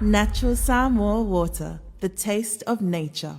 Natural Samoa water, the taste of nature.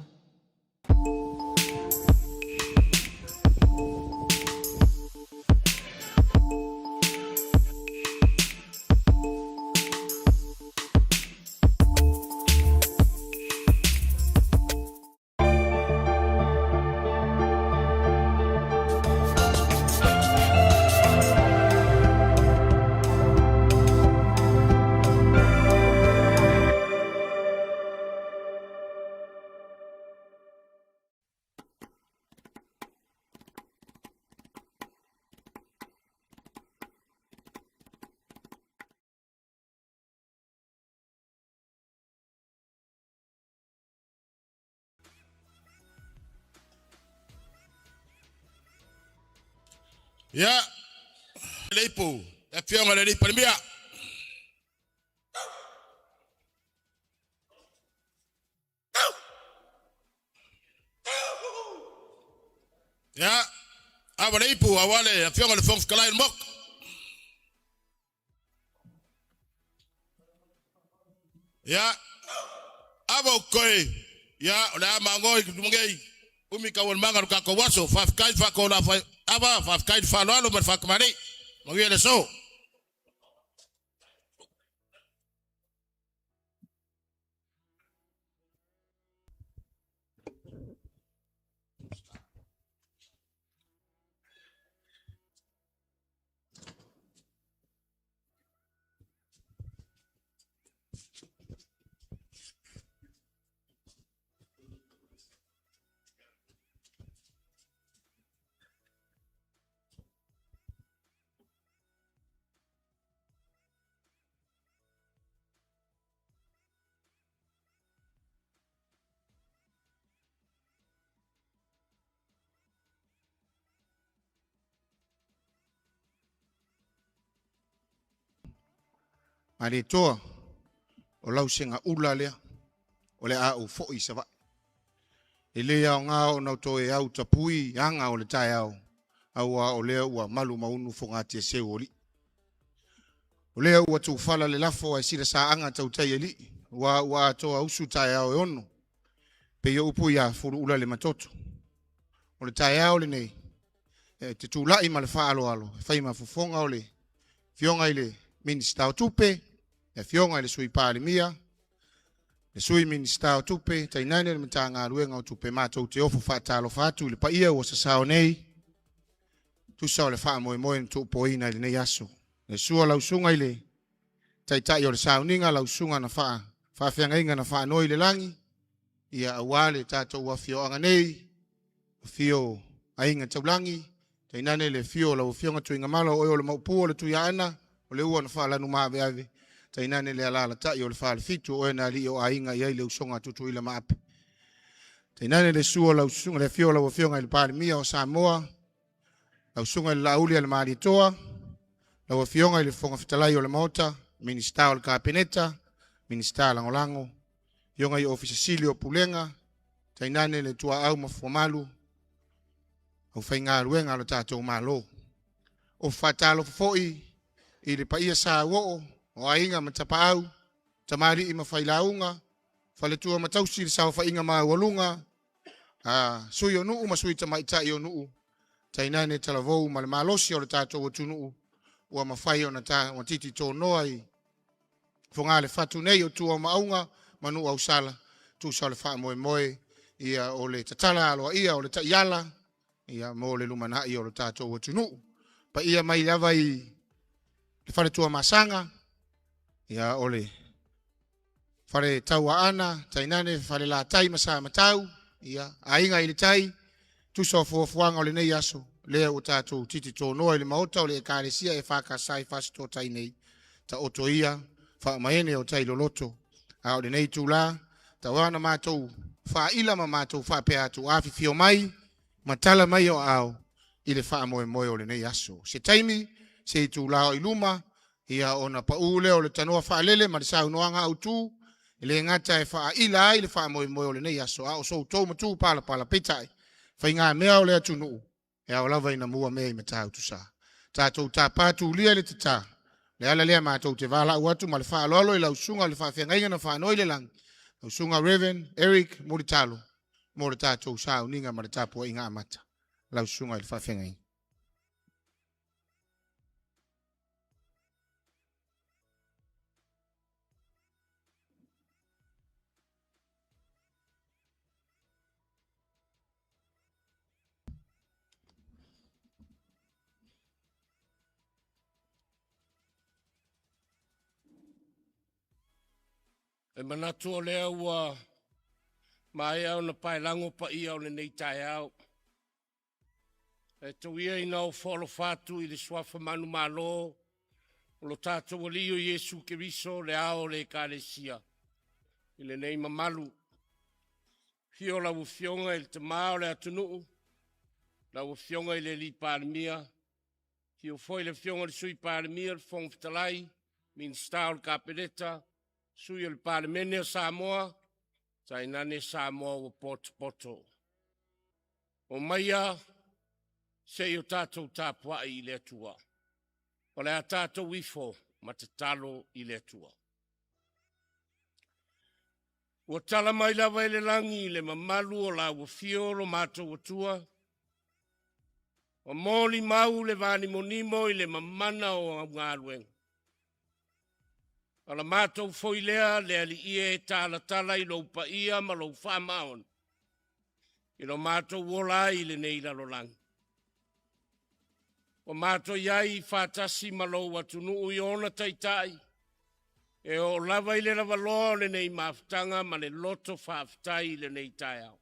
Ia, le ipu, le afioga i le Palemia. Ia, ava le ipu, aua le afioga i le Fofoga Fetalai o le Maota. Ia, ava o koe, ia, o le a magoa i tumangei, umi taualumaga o le tatou aso, faafetai le faatolafai, ava, faafetai le faaaloalo ma le faatamalii, manuia le aso. Malietoa, o lau segaula lea, o le a ou foi i Savaii. E le aoga ona toe au tapui aga o le taeao, auā o lea ua malu maunu fogatiaseu o alii. O lea ua tuufala le lafo ae silasaaga tautai alii, ua ua atoa usu taeao e ono, pei o upu ia Fuluula le Matoto. O le taeao lenei, e te tulai ma le faaaloalo e fai ma fofoga o le Afioga i le Minisita o Tupe, le Afioga i le Sui Palemia, le Sui Minisita o Tupe, tainane le Matagaluega o Tupe, matou te ofo faatalofa atu i le paia ua sasao nei, tusa o le faamoemoe na tuupoina i lenei aso. Le sua lau susuga i le Taitai o le Sauniga, lau susuga na faafeagaiga na faanoi i le lagi, ia aua le tatou afioaga nei, afio Aiga Taulagi, tainane le afio o lau Afioga Tuigamala, o oe o le Maopu o le Tuiaana, o le ua na faalanu maaveave, tainane le alaalatai o le Falefitu, o oe na alii o aiga i ai le usoga a Tutuila ma Ape. Tainane le susu o lau susuga, le afio o lau Afioga i le Palemia o Samoa, lau susuga i le Laauli a le Malietoa, lau Afioga i le Fofoga Fetalai o le Maota, Minisita o le Kapeneta, Minisita Lagolago, Afioga i Ofisa Sili o Pulega, tainane le tuaau ma fuamalu, aufaigaluega a lo tatou Malo. O faatalofa foi i le paia sauoo o aiga ma tapaau, tamalii ma failauga, faletua ma tausi le saofaiga maualuga a sui o nuu ma sui tamaitai o nuu, tainane talavou ma le malosi o le tatou atunuu ua mafai ona titi tonoa i foga le fatu nei o tua o Maauga ma Nuuausala, tusa o le faamoemoe ia o le tatala aloaia o le taiala ia mo le lumanai o le tatou atunuu. Paia mai lava i le faletua masaga, ia o le fale tauaana, tainane fale latai ma samatau, ia aiga i le tai, tusa o fuafuaga o lenei aso, lea ua tatou titi tonoa i le maota o le Ekalesia e FKS i Fasitotai nei, taoto ia faamaene o tai loloto. A o lenei itula, tauana matou faaila ma matou faapea atu, afifio mai ma tala mai o aao i le faamoemoe o lenei aso. Se taimi, se itula o i luma, ia ona pau lea o le tanoa faalele ma le saunoaga autu, e le gata e faaila ai le faamoemoe o lenei aso, a o soutou matu palapala, peitai, faigamea o le atunuu, e ao lava ina mua mea i Matautusa. Tatou tapa tulia le tata, Le ala lea matou te valaau atu ma le faaaloalo i lau susuga i le faafeagaiga na faanoi le lagi, lau susuga Rev. Eric Mulitalo, mo le tatou sauniga ma le tapuaiga amata. Lau susuga i le faafeagaiga. E manatu o lea ua maea ona paelago paia o lenei taeao. E tou ia ina ofo alofa atu i le suafa manumalo o lo tatou Alii o Iesu Keriso, le ao o le Ekalesia, i lenei mamalu. Afio lau Afioga i le Tamā o le atunuu, lau Afioga i le Alii Palemia, afio foi le Afioga i le Sui Palemia, le Fofoga Fetalai, Minisita o le Kapeneta, Sui o le Palemene o Samoa, tainane Samoa ua potopoto. Omaia se i o tatou tapuai i le Atua. O le a tatou ifo ma tatalo i le Atua. Ua tala mai lava i le lagi le mamalu o lau afio lo matou Atua, ua molimau le vanimonimo i le mamana o au galuega. O la matou foi lea le Alii e talatala i lou paia ma lou faamaoni, i lo matou ola ai i lenei lalolagi. Ua matou i ai faatasi ma lou atunuu i ona taitai, e oo lava i le lavaloa o lenei mafutaga ma le loto faafetai i lenei taeao.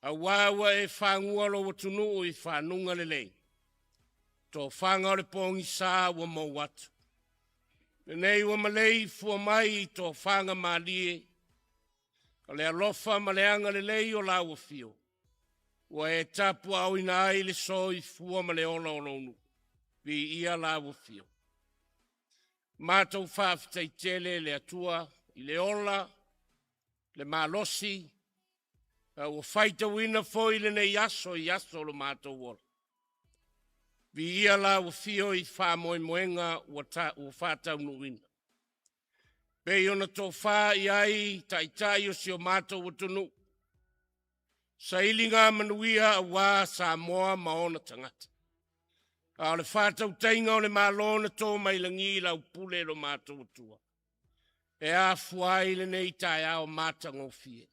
Auā ua e fagua lou atunuu i fanuga lelei, tofaga o le pogisa ua mou atu. Lenei ua maleifua mai i tofaga malie, o le alofa ma le agalelei o lau afio, ua e tapuaaoina ai le soifua ma le ola o lou nuu. Viia lau afio. Matou faafetai tele le Atua i le ola, le malosi, a ua faitauina foi lenei aso i aso o lo matou ola. Viia lau afio i faamoemoega ua faataunuuina. Pei ona tofa i ai taitai o si o matou atunuu, sailiga manuia aua Samoa ma ona tagata. A o le faatautaiga o le Malo na to mai lagi lau pule lo matou Atua, e afua ai lenei taeao matagofie.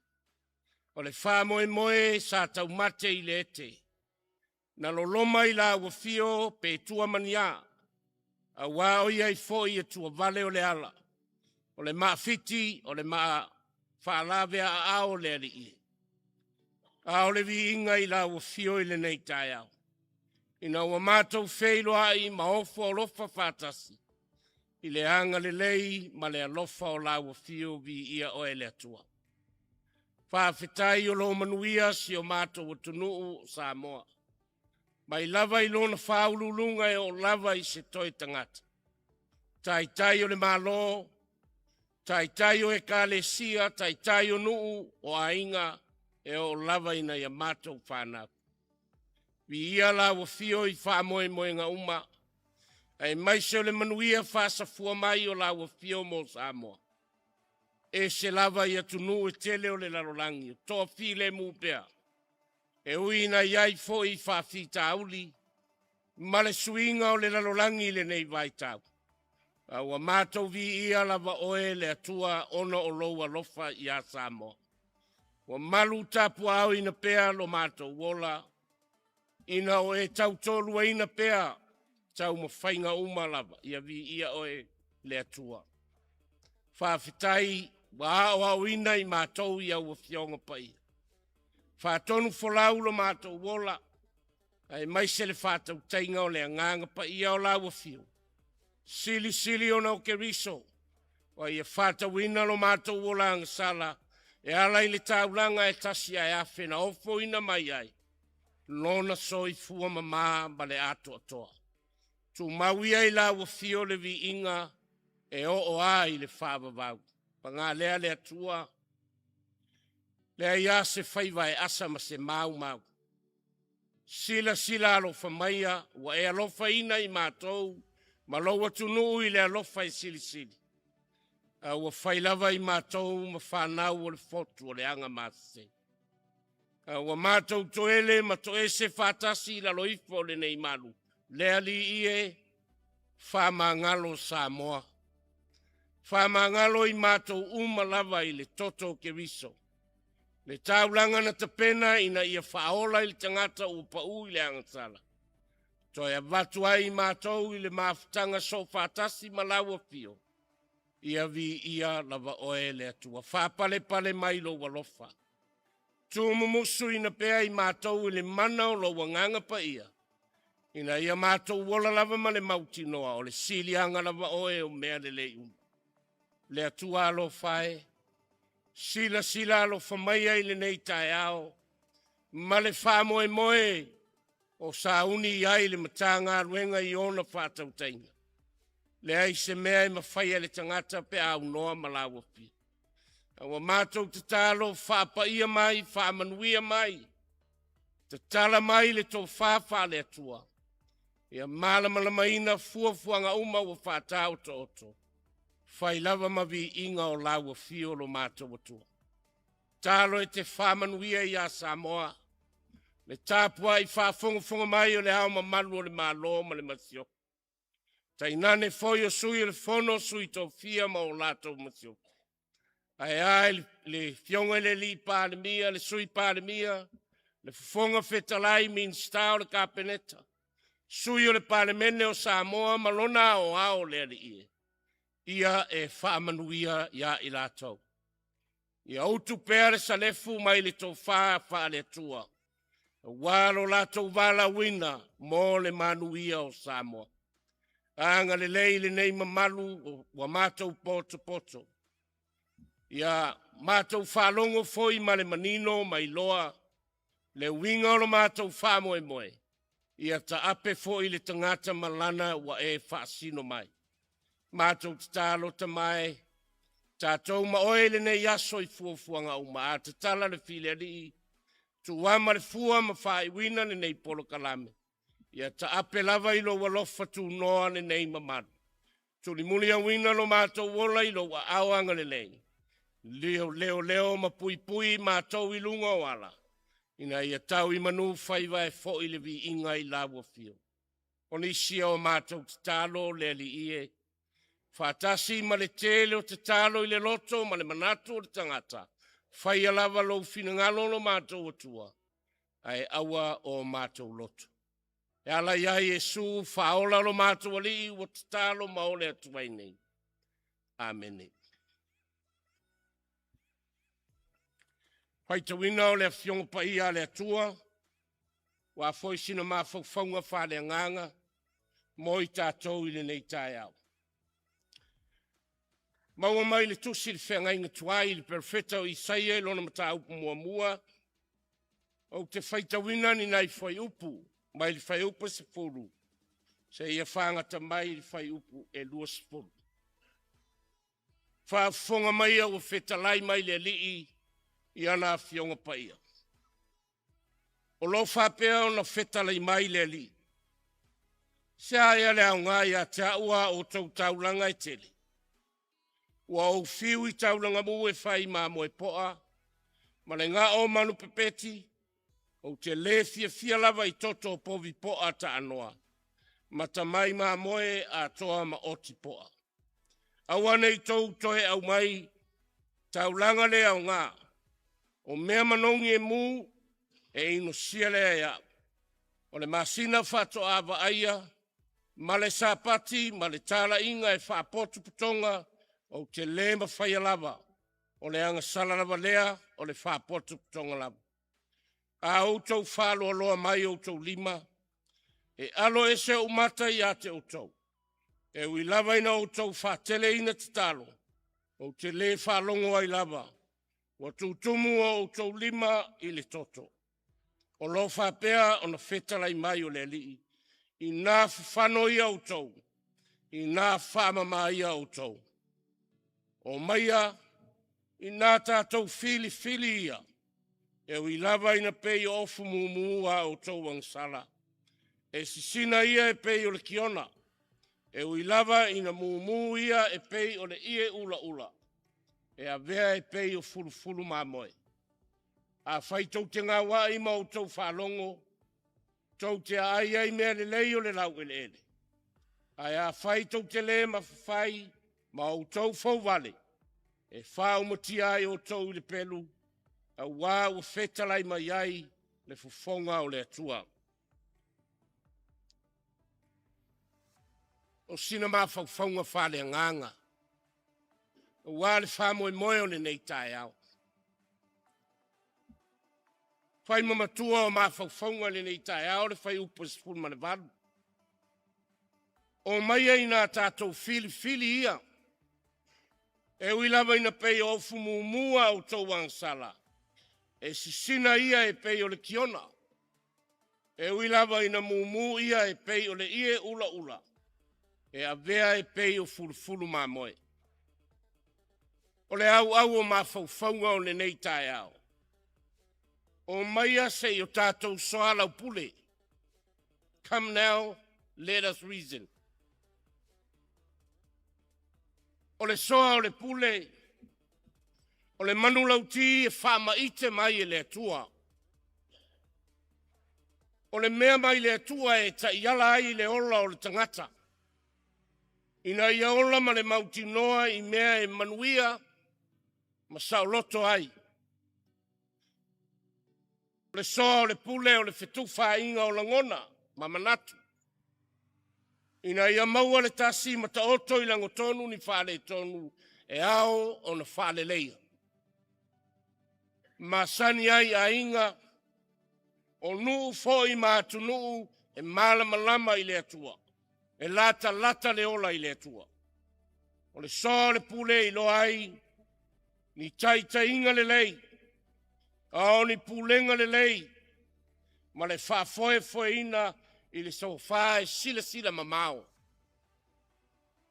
O le faamoemoe sa taumate i le ete, na loloma i lau afio pe tua ma ni a, auā o i ai foi e tuavale o le ala, o le maafiti, o le faalaveaaao o le Alii. A o le viiga i lau afio i lenei taeao, ina ua matou feiloai ma ofo alofa faatasi i le agalelei ma le alofa o lau afio, viia oe le Atua. Faafetai o lo o manuia si o matou atunuu o Samoa, mai lava i lona faauluuluga e oo lava i se toe tagata, taitai o le Malo, taitai o ekalesia, taitai o nuu, o aiga, e oo lava ina ia matou fanau. Viia lau afio i faamoemoega uma, aemaise o le manuia faasafua mai o lau afio mo Samoa. Ese lava i atunuu e tele o le lalolagi, o toafilemu pea, e ui ina i ai foi faafitauli ma le suiga o le lalolagi i lenei vaitau, a ua matou viia lava oe le Atua ona o lou alofa iā Samoa. Ua malu tapuaaoina pea lo matou ola, ina o e tautoaluaina pea taumafaiga uma lava, ia viia oe le Atua. Faafetai ua aoaoina i matou i au afioga paia. Faatonu folau lo matou ola, aemaise le faatautaiga o le agaga paia o lau afio, silisili ona o Keriso, ua ia faatauina lo matou ola agasala e ala i le taulaga e tasi ae afe na ofoina mai ai lona soifua mamā ma le atoatoa. Tumau ia i lau afio le viiga e oo a i le faavavau. Paga lea le Atua, leai a se faiva e asa ma se maumau. Silasila alofa maia ua e alofaina i matou. Ma lou atunuu i le alofa e silisili, a ua fai lava i matou ma fanau o le fotu o le agamasese. A ua matou toele ma toese faatasi i lalo ifo o lenei malu, le Alii e, faamagalo Samoa. Faamagalo i matou uma lava i le toto o Keriso, le taulaga na tapena ina ia faaola i le tagata ua pau i le agasala, toe avatu ai i matou i le mafutaga soofaatasi ma lau afio, ia viia lava oe le Atua. Faapalepale mai lou alofa, tuumumusuina pea i matou i le mana o lou Agaga Paia, ina ia matou ola lava ma le mautinoa o le siliaga lava oe o mea lelei uma. Le Atua alofa e, silasila alofa maia i lenei taeao ma le faamoemoe o sauni i ai le Matagaluega i ona faatautaiga. Leai se mea e mafaia e le tagata pe a aunoa ma lau afio. A ua matou tatalo, faapaia mai, faamanuia mai, tatala mai le tofa faale-Atua, ia malamalamaina fuafuaga uma ua faataotooto, fai lava ma viiga o lau afio lo matou Atua. Talo e te faamanuia ia Samoa, le tapuai faafogafoga mai o le Ao Mamalu o le Malo ma le Masiofo, tainane foi o Sui o le Fono a Sui Tofia ma o latou Masiofo. Ae a le Afioga i le Palemia, le Sui Palemia, le Fofoga Fetalai, Minisita o le Kapeneta, Sui o le Palemene o Samoa ma lona aoao le Alii e, ia e faamanuia ia i latou. Ia utu pea le salefu mai le tofa faale-Atua aua lo latou valaauina mo le manuia o Samoa. Agalelei lenei mamalu ua matou potopoto. Ia matou faalogo foi ma le manino ma iloa le uiga o lo matou faamoemoe, ia taape foi le tagata ma lana ua e faasino mai. Matou tatalo Tama e, tatou ma oe i lenei aso i fuafuaga uma, a tatala le filialii, tuuama le fua ma faaiuina lenei polokalame, ia taape lava i lou alofa tunoa lenei mamalu. Tulimuliauina lo matou ola i lou aao agalelei, leo leo ma puipui matou i luga o ala, ina ia tau i manu faiva e foi le viiga i lau afio. O nisi o matou tatalo le Alii e, faatasi ma le tele o tatalo i le loto ma le manatu o le tagata, faia lava lou finagalo lo matou Atua, ae aua o matou loto. E ala ia Iesu faaola lo matou Alii ua tatalo ma ole atu ai nei. Amene. Faitauina o le Afioga Paia a le Atua, ua foi sina mafaufauga faaleagaga mo i tatou i lenei taeao. Maua mai le tusi i le feagaiga tuai i le perofeta o Isaia i lona mataupu muamua, ou te faitauina ni nai fuaiupu mai le fuaiupu 10 seia fagata mai i le fuaiupu e 20. Faafofoga maia ua fetalai mai le Alii i ana afioga paia. O lo o faapea ona fetalai mai le Alii. Se a ea le aoga ia te au a outou taulaga e tele? Ua ou fiu i taulaga mu e fai mamoe poa ma le gao o manu pepeti, ou te le fiafia lava i toto o povi poa taanoa ma tamai mamoe atoa ma oti poa. Aua ne i tou toe aumai taulaga le aoga, o mea manogi e mu e inosia lea e au. O le masina faatoa vaaia ma le Sapati ma le talaiga e faapotopotoga ou te le mafaia lava, o le agasala lava lea o le faapotopotoga lava. A outou faaloaloa mai outou lima, e alo ese ou mata ia te outou. E ui lava ina outou faateleina tatalo, ou te le faalogo ai lava, ua tutumu o outou lima i le toto. O lo o faapea ona fetalai mai o le Alii, ina fafano ia outou, ina faamama ia outou. O maia ina tatou filifili ia, e ui lava ina pei o ofu mumu a outou agasala, e sisina ia e pei o le kiona, E ui lava ina mumu ia e pei o le ie ulaula, e avea e pei o fulufulu mamoe. Afai tou te gauai ma outou faalogo, tou te aai ai mea lelei o le laueleele. Ae afai tou te le mafafai ma outou fouvale, e faaumatia ai outou i le pelu, auā ua fetalai mai ai le fofoga o le Atua. O sina mafaufauga faaleagaga, aua le faamoemoe o lenei taeao. Fai ma matua o mafaufauga i lenei taeao le fuaiupu e 18. O maia ina tatou filifili ia, e ui lava ina pei o ofu mumu a outou agasala, e sisina ia e pei o le tiona. E ui lava ina mumu ia e pei o le ie ulaula, e avea e pei o fulufulu mamoe. O le auau o mafaufauga o lenei taeao, o maia se i o tatou soalaupule. Come now, let us reason. O le soa o le pule, o le manulauti e faamaite mai e le Atua. O le mea mai le Atua e taiala ai le ola o le tagata, ina ia ola ma le mautinoa i mea e manuia ma saoloto ai. O le soa o le pule o le fetufaaiga o lagona ma manatu, ina ia maua le tasi ma taoto i lagotonu ni faaletonu e ao ona faaleleia. Masani ai aiga, o nuu foi ma atunuu e malamalama i le Atua, e latalata le ola i le Atua. O le soa o le pule e iloa ai ni taitaiga lelei, a o ni pulega lelei ma le faafoefoeina i le sofa e silasila mamao.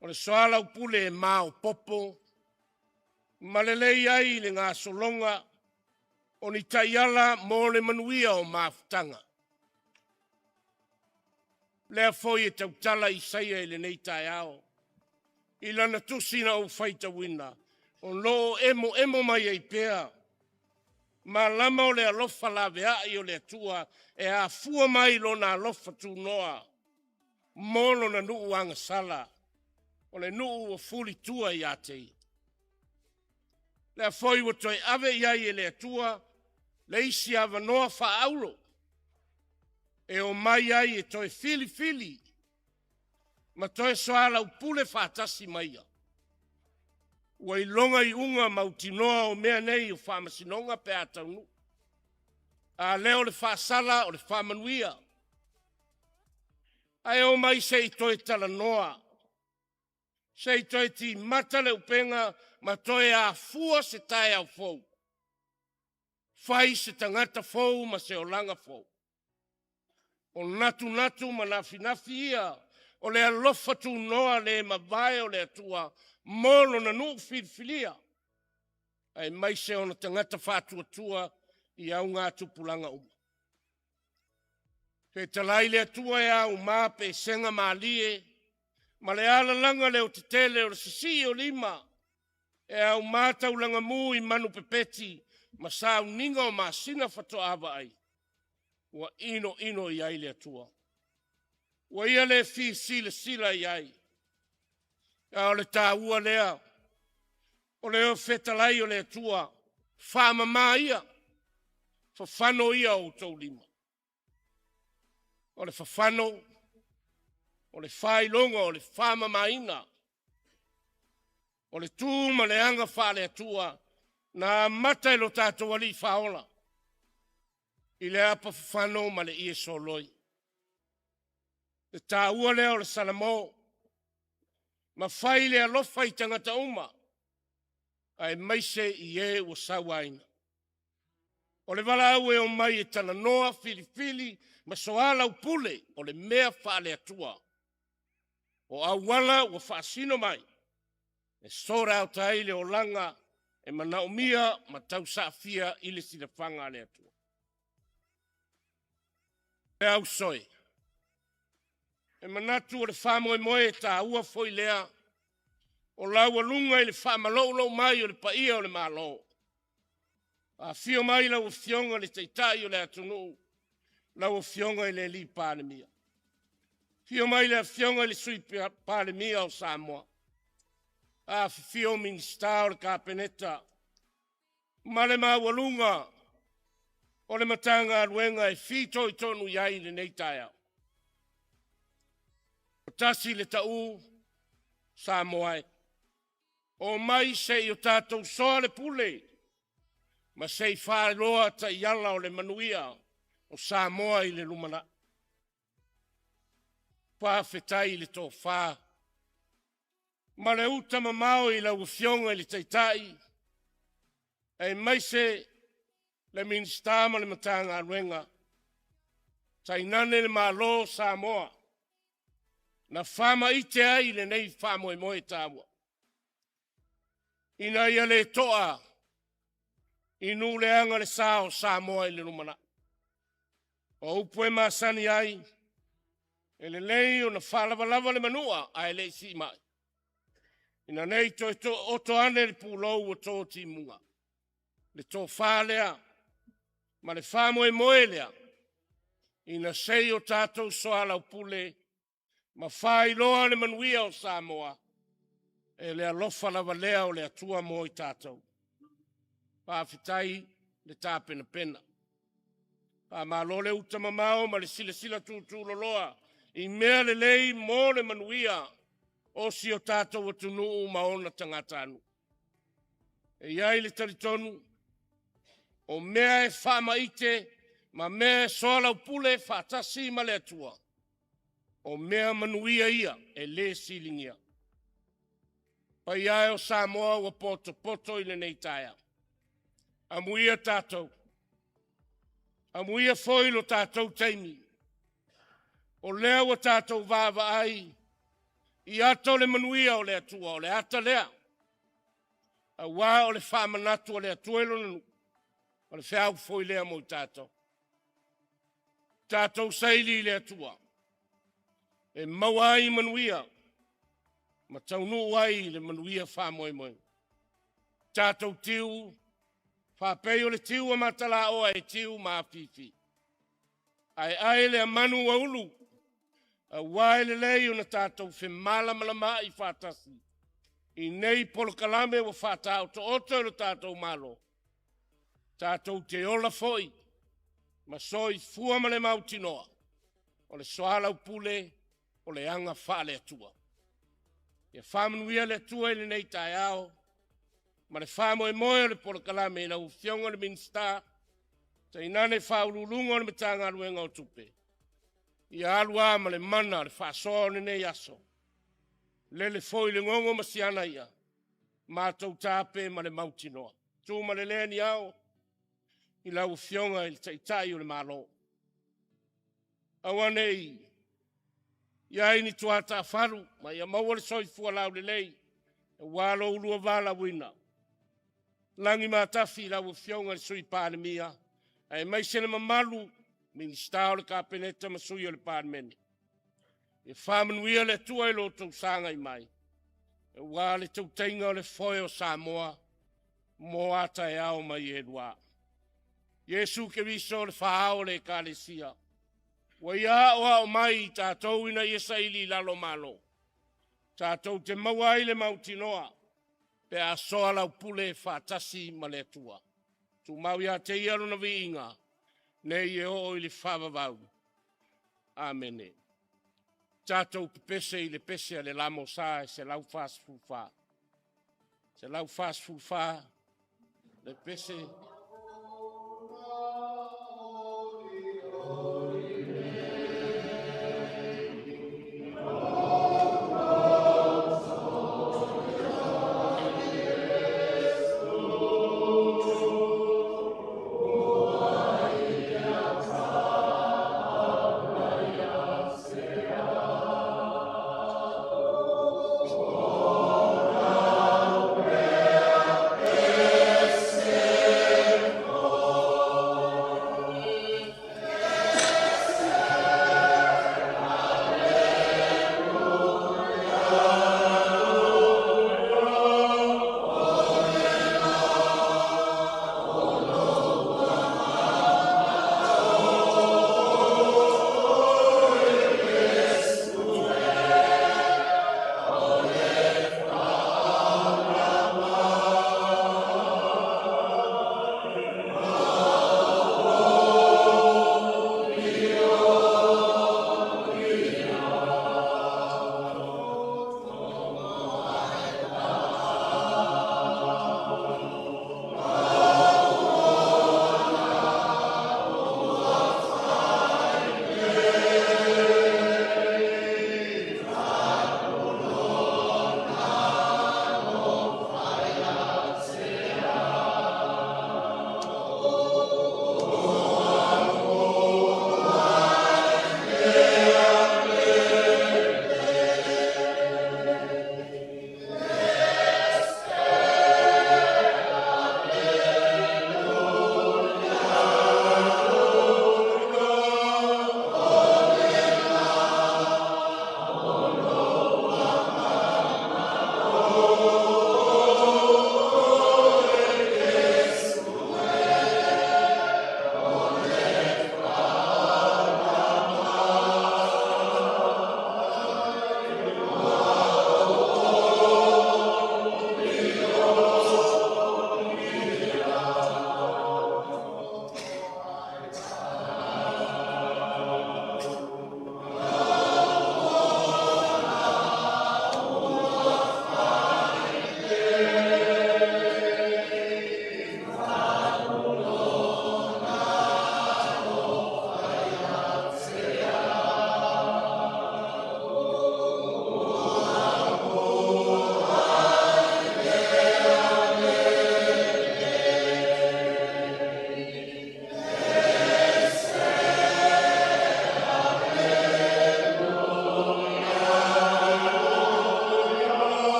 O le soalaupule e maopoopo ma lelei ai le gasologa o ni taiala mo le manuia o mafutaga. Lea foi e tautala Isaia i lenei taeao i lana tusi na ou faitauina, o lo o emoemo mai ai pea malama o le alofa laveai o le Atua e afua mai lona alofa tunoa mo lona nuu agasala, o le nuu ua fulitua ia te ia. Lea foi ua toe ave i ai e le Atua le isi avanoa faaauro e o mai ai e toe filifili ma toe soalaupule faatasi ma ia. Ua iloga iuga mautinoa o mea nei o faamasinoga pe a taunuu. A lea o le faasala o le faamanuia. Ae o mai se i toe talanoa, se i toe timata le upega ma toe afua se taeao fou. Fai se tagata fou ma se olaga fou. O natunatu ma nafinafi ia o le alofa tunoa le mavae o le Atua mo lona nuu filifilia, aemaise ona tagata faatuatua i augatupulaga uma. Fetalai le Atua e auma pesega malie ma le alalaga leotetele o le sisii o lima e auma taulagamu i manupepeti ma sauniga o masina faatoa vaai, ua inoino i ai le Atua. Ua ia le fia silasila i ai. A o le taua lea o le fetalai o le Atua, faamama ia, fafano ia o outou lima. O le fafano, o le faailoga o le faamamaina, o le tu ma le aga faale-Atua na amata e lo tatou Alii Faaola i le apa fafano ma le ie soloi. Le taua lea o le Salamo, ma fai le alofa i tagata uma, aemaise i e ua sauaina. O le valaau e omai e talanoa, filifili ma soalaupule o le mea faale-Atua. O auala ua faasino mai e sort out ai le olaga e manaomia ma tausaafia i le silafaga a le Atua. Le ausoe. E manatu o le faamoemoe e taua foi lea o laualuga i le faamaloulou mai o le paia o le Malo. Afio mai lau Afioga i le Taitai o le atunuu, lau Afioga i le Palemia. Afio mai le Afioga i le Sui Palemia o Samoa. Afifio Minisita o le Kapeneta ma le maualuga o le Matagaluega e fitoitonu i ai lenei taeao. Ua tasi le tau Samoa e, o mai se i o tatou soa le pule ma se i faailoa taiala o le manuia o Samoa i le lumanai. Faafetai i le tofa ma le uta mamao i lau Afioga i le Taitai, aemaise le Minisita ma le Matagaluega, tainane le Malo o Samoa na faamaite ai lenei faamoemoe taua, ina ia le to'a i nuuleaga le sa o Samoa i le lumanai. O upu e masani ai, e lelei ona faalavalava le manua ae le i siimai, ina ne i toe oto ane le pulou ua to timuga. Le tofa lea ma le faamoemoe lea, ina se i o tatou soalaupule ma faailoa le manuia o Samoa, e le alofa lava lea o le Atua mo i tatou. Faafetai le tapenapena. Faamalo le uta mamao ma le silasila tutuuloloa i mea lelei mo le manuia o si o tatou atunuu ma ona tagatanuu. E i ai le talitonu, o mea e faamaite ma mea e soalaupule faatasi ma le Atua, o mea manuia ia e le siligia. Paia e o Samoa ua potopoto i lenei taeao, amuia tatou, amuia foi lo tatou taimi, o lea ua tatou vaavaai i ata o le manuia o le Atua, o le ata lea, aua o le faamanatu a le Atua i Lona nuu, o le feau foi lea mo i tatou. Tatou saili i le Atua e maua ai manuia ma taunuu ai i le manuia faamoemoe. Tatou tiu faapei o le tiu a matalaoa e tiu ma afifi, ae ai lea manu ua ulu, aua e lelei ona tatou femalamalamaai faatasi i nei polokalame ua faataotooto e lo tatou Malo, tatou te ola foi ma soifua ma le mautinoa o le soalaupule o le aga faale-Atua. Ia faamanuia le Atua i lenei taeao ma le faamoemoe o le polokalame i lau Afioga i le Minisita, tainane Ofisa Sili o Pulega o le Matagaluega o Tupe, ia alu a ma le mana le faasoa o lenei aso, lele foi le gogo ma si ana ia, matou tape ma le mautinoa. Tu ma le lea ni ao i lau Afioga i le Taitai o le Malo. Aua ne i i ai ni tuataafalu, ma ia maua le soifua laulelei aua lo oulua valaauina. Lagi matafi i lau Afioga i le Sui Palemia, aemaise le mamalu Minisita o le Kapeneta ma sui o le Palemene. Ia faamanuia le Atua i lo outou sagai mai, aua le tautaiga o le foe o Samoa mo a taeao ma i elua. Iesu Keriso o le faaao o le Ekalesia, ua ia aoao mai i tatou ina ia saili i lalo malo, tatou te maua ai le mautinoa pe a soa laupule faatasi ma le Atua. Tumau ia te ia lona viiga, nei e oo i le faavavau. Amene. Tatou pepese i le pese a le lamosa e 144. 144 le pese.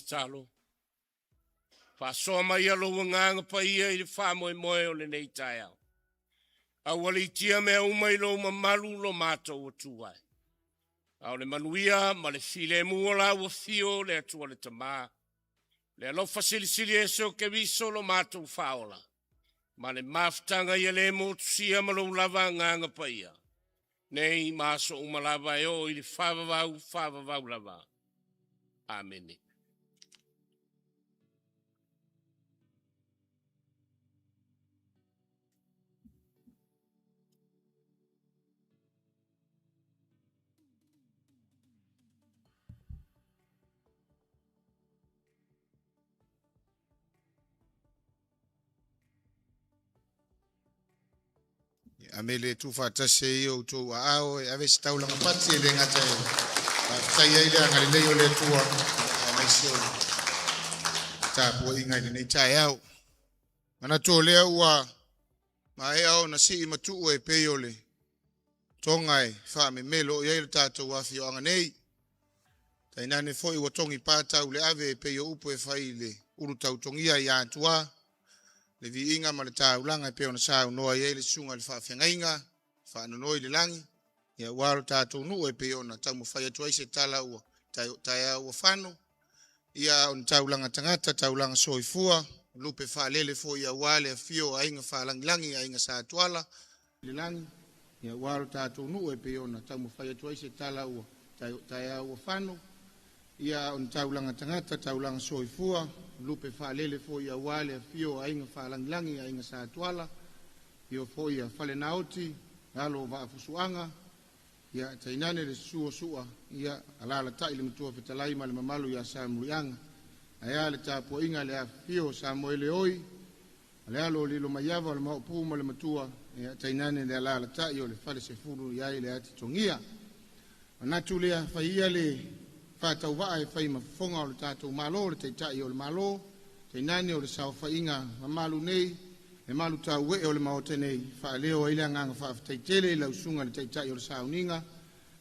tatalo. Faasoa mai lou agaga paia i le faamoemoe o lenei taeao. Aualiitia mea uma i lou mamalu lo matou Atua e. A o le manuia ma le filemu o lau afio le Atua le Tama, le alofa silisili ese o Keriso lo matou faaola, ma le mafutaga ia le motusia ma lou lava agaga paia, nei ma aso uma lava e oo i le faavavau, faavavau lava. Amene. Ame le tuufaatasi ai i o outou aao e ave se taulaga pati e le gata e faafetaia ai le agalelei o le Atua aemaise o le tapuaiga i lenei taeao. Manatu o lea ua maea ona sii ma tuu e pei o le toga e faamemelo i ai le tatou afioaga nei. Tainane foi ua togi patau le ave e pei o upu e fai i le ulu tautogia i Atua, le viiga ma le taulaga e pei ona saunoa i ai le susuga i le faafeagaiga faanonoi le lagi, ia ua lo tatou nuu e pei ona taumafai atu ai se tala ua taeao ua fano, ia ona taulaga tagata, taulaga soifua, lupe faalele foi aua le afio o Aiga Faalagilagi, Aiga Satuala, le lagi, ia ua lo tatou nuu e pei ona taumafai atu ai se tala ua taeao ua fano, ia ona taulaga tagata, taulaga soifua, lupe faalele foi aua le afio o Aiga Faalagilagi, Aiga Satuala, ia foi ia Falenaoti, alo o Vaafusuaga, ia tainane le susu o Sua, ia alalatai le matua fetalai ma le mamalu ia Samuliaga, ae a le tapuaiga le afifio o Samoele oi, le alo o Lilo Maiava o le Maopu ma le matua, ia tainane le alalatai o le Falesefulu i ai le Atitogia. Manatu lea faia le faatauvaa e fai ma fofoga o le tatou Malo, le Taitai o le Malo, tainane o le saofaiga mamalu nei, le malu tauee o le Maota nei, faaleo ai le agaga faafetai tele i lau susuga i le Taitai o le Sauniga,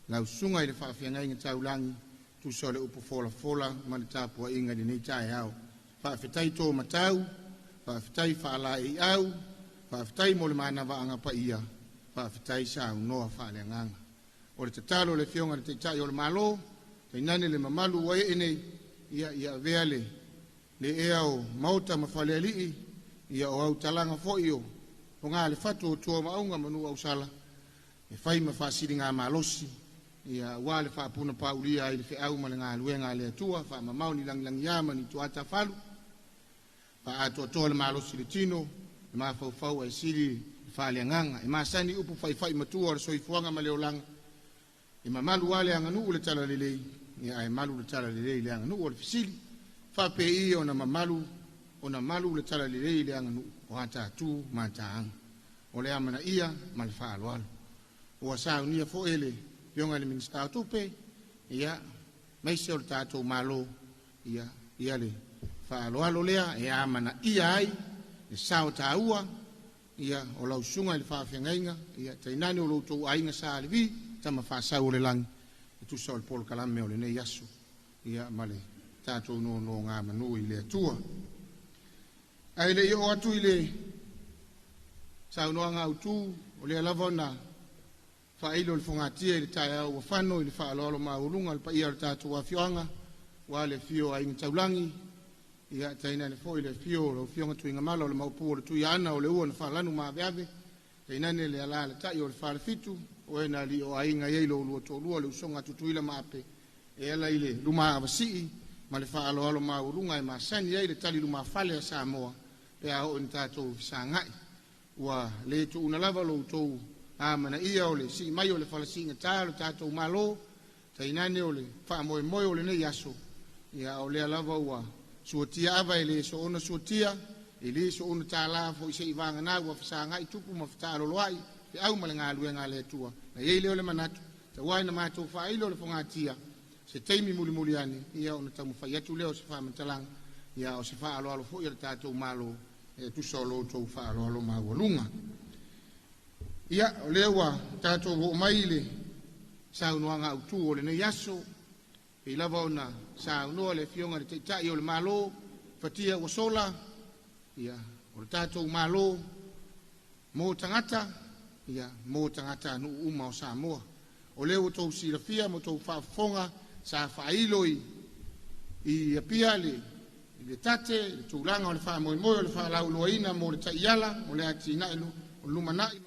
lau susuga i le faafeagaiga taulagi, tusa o le upu folafola ma le tapuaiga i lenei taeao. Faafetai tō matau, faafetai faalaeiau, faafetai mo le manavaaga paia, faafetai saunoa faaleagaga. O le tatalo o le Afioga i le Taitai o le Malo, tainane le mamalu ua ee nei, ia ia avea le ea o maota ma falealii, ia o autalaga foi o gā le fatu o tua maauga manu ausala, e fai ma faasiliga malosi, ia ua le faapuna paulia ai le feau ma le galuega a le Atua, faamamao ni lagilagia ma ni tuata falu, faaatoatoa le malosi le tino, le mafaufau ai sili le faaleagaga, e masani upu faifai matua o le soifuaga ma le olaga, e mamalu a le aganuu le talalelei, ia ae malu le talalelei le aganuu o le fesili, faapei ona mamalu, ona malu le talalelei le aganuu o atatu ma ataaga. O le amanaia ma le faaaloalo. Ua saunia foi le Afioga i le Minisita o Tupe, ia maise o le tatou Malo, ia ia le faaaloalo lea e amanaia ai le sao taua, ia o lau susuga i le faafeagaiga, ia tainane o lo outou aiga Sa Levi, tama faasau o le lagi, e tusa o le polokalame o lenei aso, ia ma le tatou nonogamanu i le Atua. Ae le i oo atu i le saunoaga autu, o lea lava ona faailo le fogatia i le taeao ua fano i le faaaloalo maualuga o le paia o le tatou afioaga, ua le afio o Aiga Taulagi, ia tainane foi le afio o lau Afioga Tuigamala o le Maopu o le Tuiaana o le ua na faalanu maaveave, tainane le alalatai o le Falefitu, o e na alii o aiga i ai lo ulua toalua le usoga Tutuila ma Ape, e ala i le luma avasii ma le faaaloalo maualuga e masani ai le tali lumafale a Samoa pe a oo ina tatou fesagai. Ua le tuuna lava lo outou amanaia o le sii mai o le falasiigatā o le tatou Malo, tainane o le faamoemoe o lenei aso, ia o lea lava ua suatia ava e le soona suatia, e le soona tālā foi se i vagana ua fesagai tupu ma fetaaloloai, feau ma le galuega a le Atua. Na i ai lea o le manatu, tauai na matou faailo le fogatia, se taimi mulimuli ane, ia ona taumafai atu lea o se faamatalaga, ia o se faaaloalo foi a le tatou Malo, e tusa o lo outou faaaloalo maualuga. Ia, o lea ua tatou oo mai i le saunoaga autu o lenei aso, Pei lava ona saunoa le Afioga i le Taitai o le Malo, fatia ua sola, ia, o le tatou Malo mo tagata, ia, mo tagatanuu uma o Samoa. O lea ua outou silafia ma outou faafofoga sa faailo i Apia le tate, le tulaga o le faamoemoe o le faalauiloaina mo le taiala o le atinae o lumanai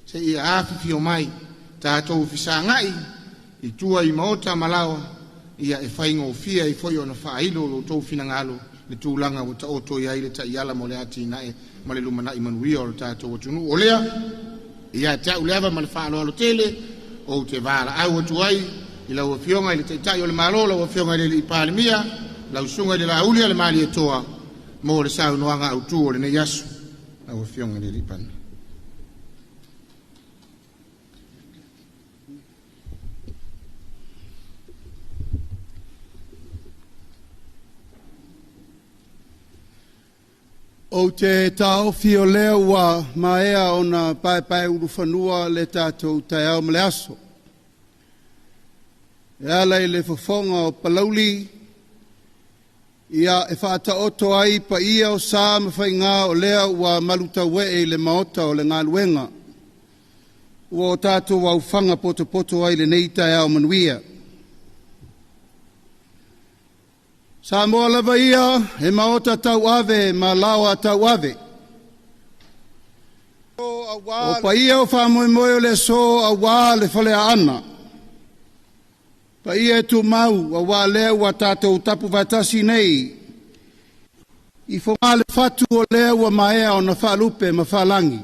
seia afifio mai tatou fesagai i tua i maota ma laoa, ia e faigofie ai foi ona faailo lo outou finagalo le tulaga ua taoto i ai le taiala mo le atinae ma le lumanai manuia o le tatou atunuu. O lea, ia te au le ava ma le faaaloalo tele, ou te valaau atu ai i lau Afioga i le Taitai o le Malo, lau Afioga i le Alii Palemia, lau Susuga i le Laauli a le Malietoa mo le saunoaga autu o lenei aso. Lau Afioga i le Alii Palemia. Ou te taofi o lea ua maea ona paepaeulufanua le tatou taeao ma le aso. E ala i le fofoga o Palauli, ia e faataoto ai paia o sa ma faiga o lea ua malutauee i le maota o le galuega, ua o tatou aufaga potopoto ai i lenei taeao manuia. Samoa lava ia e maota tauave ma laoa tauave. O paia o faamoemoe o le aso aua le Faleaana, paia e tumau aua lea ua tatou tapu faatasi nei i fogaa le fatu o lea ua maea ona faalupe ma faalagi.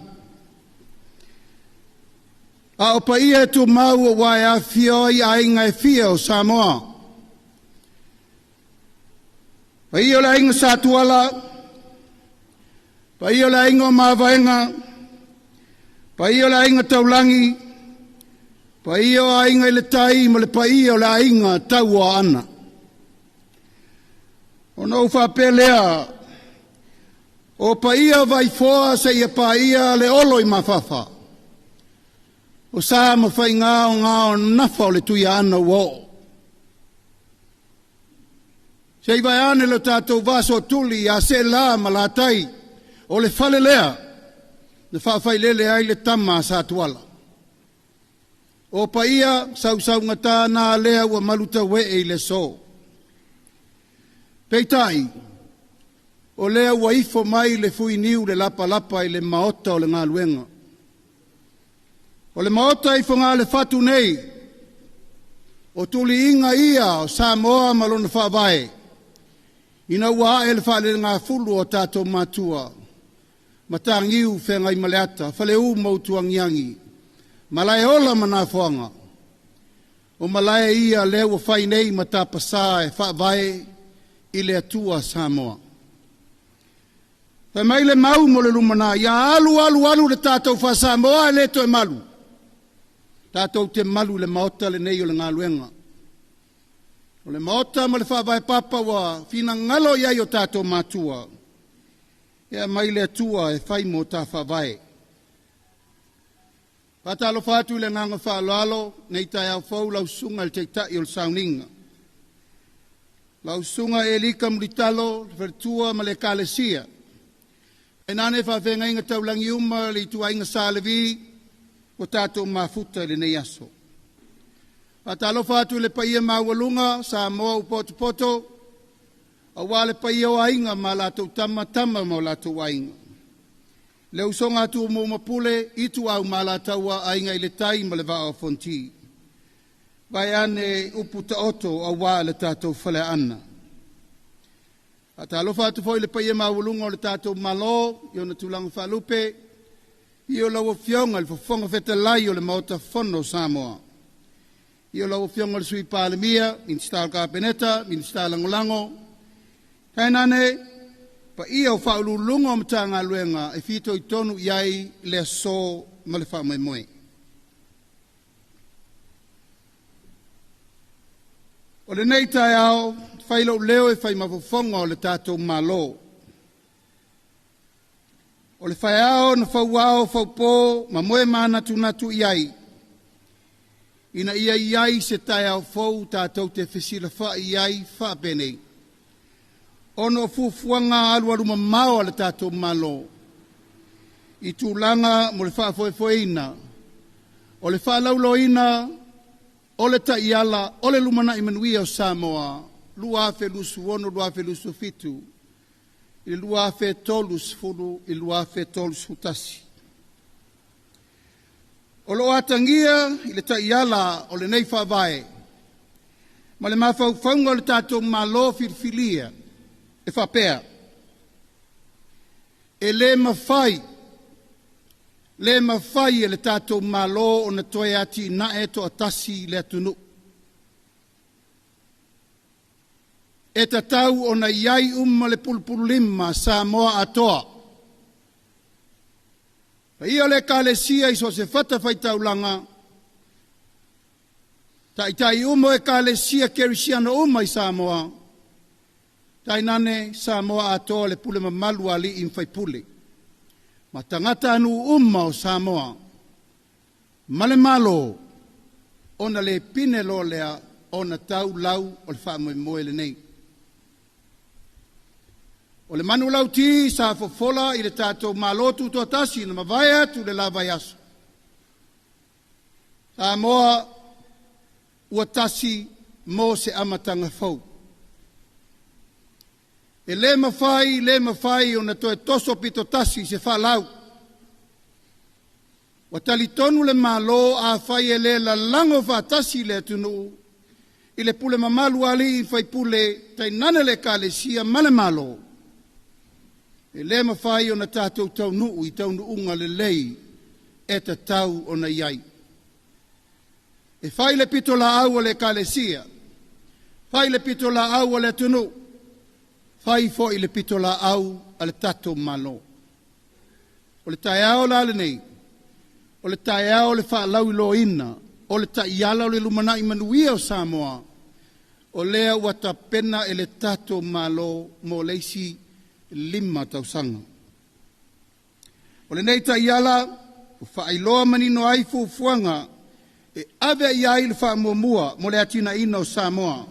A o paia e tumau aua e afifio ai aiga e fia o Samoa. Paia o le aiga Satuala, paia o le aiga o Mavaega, paia o le aiga Taulagi, paia o aiga i le tai ma le paia o le aiga Tauoaana. Ona ou faapea lea, o paia vai foa seia paia le olo i mafafa, o sa ma faiga o gao nafa o le Tuiaana ua oo. Se i vaeane lo tatou vasootuli ia Seela ma Latai, o le fale lea na faafailele ai le tama a Satuala. O paia sausaugata na lea ua malutauee i le aso. Peitai, o lea ua ifo mai le fuiniu le lapalapa i le maota o le galuega. O le maota i Fogale-fatu nei, o tuliiga ia o Samoa ma lona faavae, ina ua ae le faalelegafulu o tatou matua, Mataniu Feagaimaleata, Faleu ma Utuagiagi, Malaeola ma Nafoaga, o malae ia lea ua fai nei ma tapasā e faavae i le Atua Samoa. Fai mai le mau mo le lumanai, ia alu alu alu le tatou faa-Samoa e le toe malu. Tatou te malu i le maota lenei o le galuega. O le maota ma le faavae papa ua finagalo i ai o tatou matua, e aumai le Atua e fai mo ta faavae. Faatalofa atu i le agaga faaaloalo nei taeao fou lau susuga i le Taitai o le Sauniga. Lau susuga Elika Mulitalo, le faletua ma le Ekalesia. Tainane faafeagaiga taulagi uma le ituaiga Sa Levi ua tatou mafuta i lenei aso. Faatalofa atu i le paia maualuga Samoa ua potopoto, aua le paia o Aiga ma latou Tama, Tama ma o latou Aiga. Le usoga a Tumua ma Pule, Ituau ma Alataua, Aiga i le Tai ma le Vaa o Fonoti. Vaeane upu taoto aua le tatou Faleaana. Faatalofa atu foi i le paia maualuga o le tatou Malo i ona tulaga faalupe, i o lau Afioga i le Fofoga Fetalai o le Maota Fono o Samoa, i o lau Afioga i le Sui Palemia, Minisita o le Kapeneta, Minisita Lagolago, tainane paia o Faauluuluga o Matagaluega e fitoitonu i ai le aso ma le faamoemoe. O lenei taeao, fai lou leo e fai ma fofoga o le tatou Malo. O le faeao na fauao faupo ma moe manatunatu i ai. Ina ia i ai se taeao fou tatou te fesilafa'i ai faapenei. Ona o fuafuaga alualumamao a le tatou Malo i tulaga mo le faafoefoeina, o le faalauiloaina o le taiala o le lumanai manuia o Samoa 2026-2027 i le 2030 i le 2031. O lo o atagia i le taiala o lenei faavae ma le mafaufauga o le tatou Malo filifilia e faapea, e le mafai, le mafai e le tatou Malo ona toe atinae toatasi le atunuu. E tatau ona i ai uma le pulupululima a Samoa atoa. Paia o le Ekalesia i so o se fatafaitaulaga, taitai uma o Ekalesia Kerisiano uma i Samoa, tainane Samoa atoa le pule mamalu a alii ma faipule, ma tagatanuu uma o Samoa, ma le Malo, ona le pine loa lea ona tau lau o le faamoemoe lenei. O le manulauti sa fofola i le tatou Malo Tutoatasi na mavae atu le la vaiaso, Samoa ua tasi mo se amataga fou. E le mafai, le mafai ona toe toso pitotasi se faalau. Ua talitonu le Malo afai e le lalago faatasi le atunuu i le pule mamalu a alii ma faipule, tainane le Ekalesia ma le Malo, e le mafai ona tatou taunuu i taunuuga lelei e tatau ona i ai. E fai le pitolaau a le Ekalesia, fai le pitolaau a le atunuu, fai foi le pitolaau a le tatou Malo. O le taeao la lenei, o le taeao o le faalauiloaina o le taiala o le lumanai manuia o Samoa, o lea ua tapena e le tatou Malo mo le isi 5 tausaga. O lenei taiala ua faailoa manino ai fuafuaga e ave i ai le faamuamua mo le atinaeina o Samoa.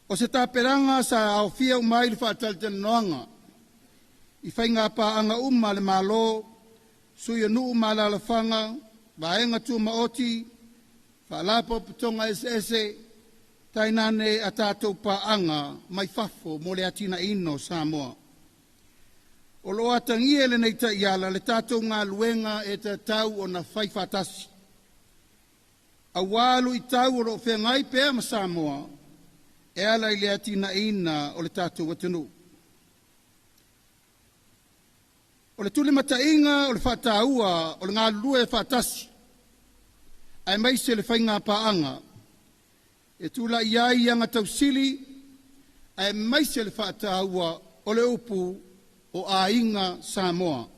O se tapenaga sa aofia uma ai le faatalatalanoaga i faiga paaga uma a le Malo, Sui o Nuu ma Alaalafaga, Vaega Tumaoti, Faalapotopotoga eseese, tainane a tatou paaga mai fafo mo le atinaeina o Samoa. O lo o atagia i lenei taiala le tatou galuega e tatau ona fai faatasi, auā luitau o lo o feagai pea ma Samoa e ala i le atinaeina o le tatou atunuu. O le tulimataiga o le faataua o le galulue faatasi, aemaise le faiga paaga e tulai ai aga tausili, aemaise le faataua o le upu o aiga Samoa.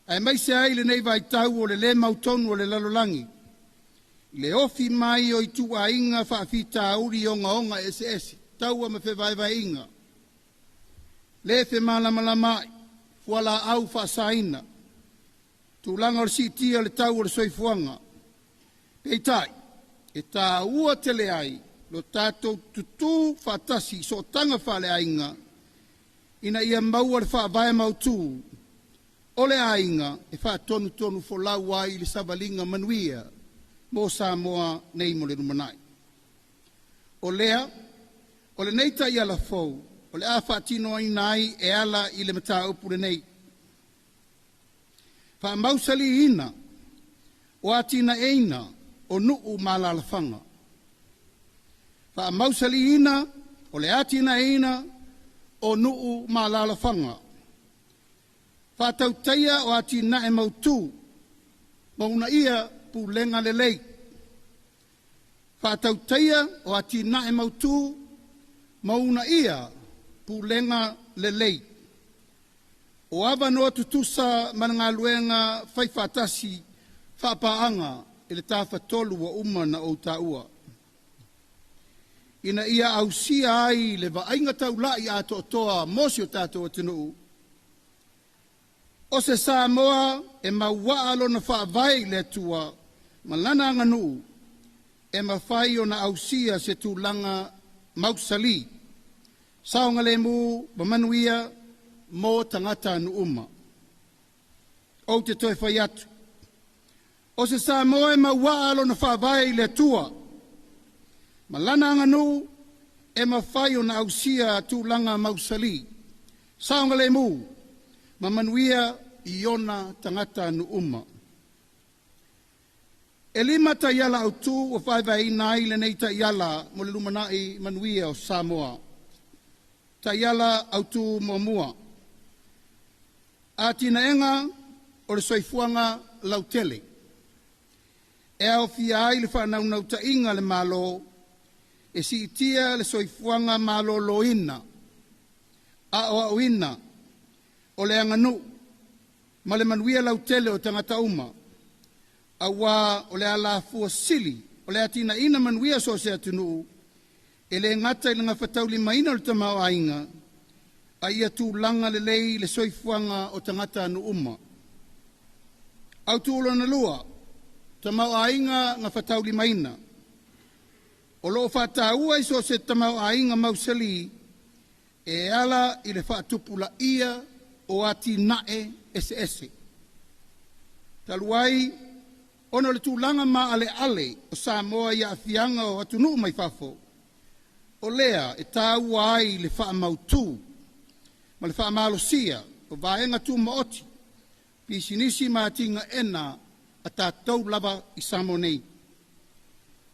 Aemaise ai lenei vaitau o le lē mautonu o le lalolagi, i le ofi mai o ituaiga faafitauli ogaoga eseese, taua ma fevaevaeaiga, le femalamalamaai, fualaau faasaina, tulaga o le siitia o le tau o le soifuaga. Peitai, e taua tele ai lo tatou tutū faatasi i sootaga faaleaiga ina ia maua le faavae mautū o le aiga e faatonutonu folau ai le savaliga manuia mo Samoa nei mo le lumanai. O lea, o lenei taiala fou o le a faatinoina ai e ala i le mataupu lenei. Faamausaliina o atinaeina o nuu ma alaalafaga. Faamausaliina o le atinaeina o nuu ma alaalafaga. Faatautaia o atinae mautu ma uunaia pulega lelei. Faatautaia o atinae mautu ma uunaia pulega lelei. O avanoa tutusa ma le galuega faifaatasi faapaaga i le Tafatolu ua uma ona ou taua, ina ia ausia ai le vaaiga taulai atoatoa mo si o tatou atunuu, o se Samoa e mauaa lona faavae i le Atua. ma lana aganuu e mafai ona ausia se tulaga mausali, saogalemu ma manuia mo tagatanuu uma. Ou te toe fai atu, o se Samoa e mauaa lona faavae i le Atua, ma lana aganuu e mafai ona ausia tulaga mausali, saogalemu ma manuia i ona tagatanuu uma. E lima taiala autu ua vaevaeina ai lenei taiala mo le lumanai manuia o Samoa. Taiala autu muamua. Atinaega o le soifuaga lautele. E aofia ai le faanaunautaiga a le Malo e siitia le soifuaga maloloina, aoaoina o le aganuu ma le manuia lautele o tagata uma, auā o le alafua sili o le atinaeina manuia o so o se atunuu, e le gata i le gafataulimaina o le tamaoaiga, a ia tulaga lelei le soifuaga o tagatanuu uma. Autū lona lua, tamaoaiga gafataulimaina. O lo o faataua i so o se tamaoaiga mausali e ala i le faatupulaia o atinae eseese. Talu ai ona o le tulaga maaleale o Samoa i aafiaga o atunuu mai fafo, o lea e taua ai le faamautu ma le faamalosia o vaega tumaoti, pisinisi ma atinaeina a tatou lava i Samoa nei.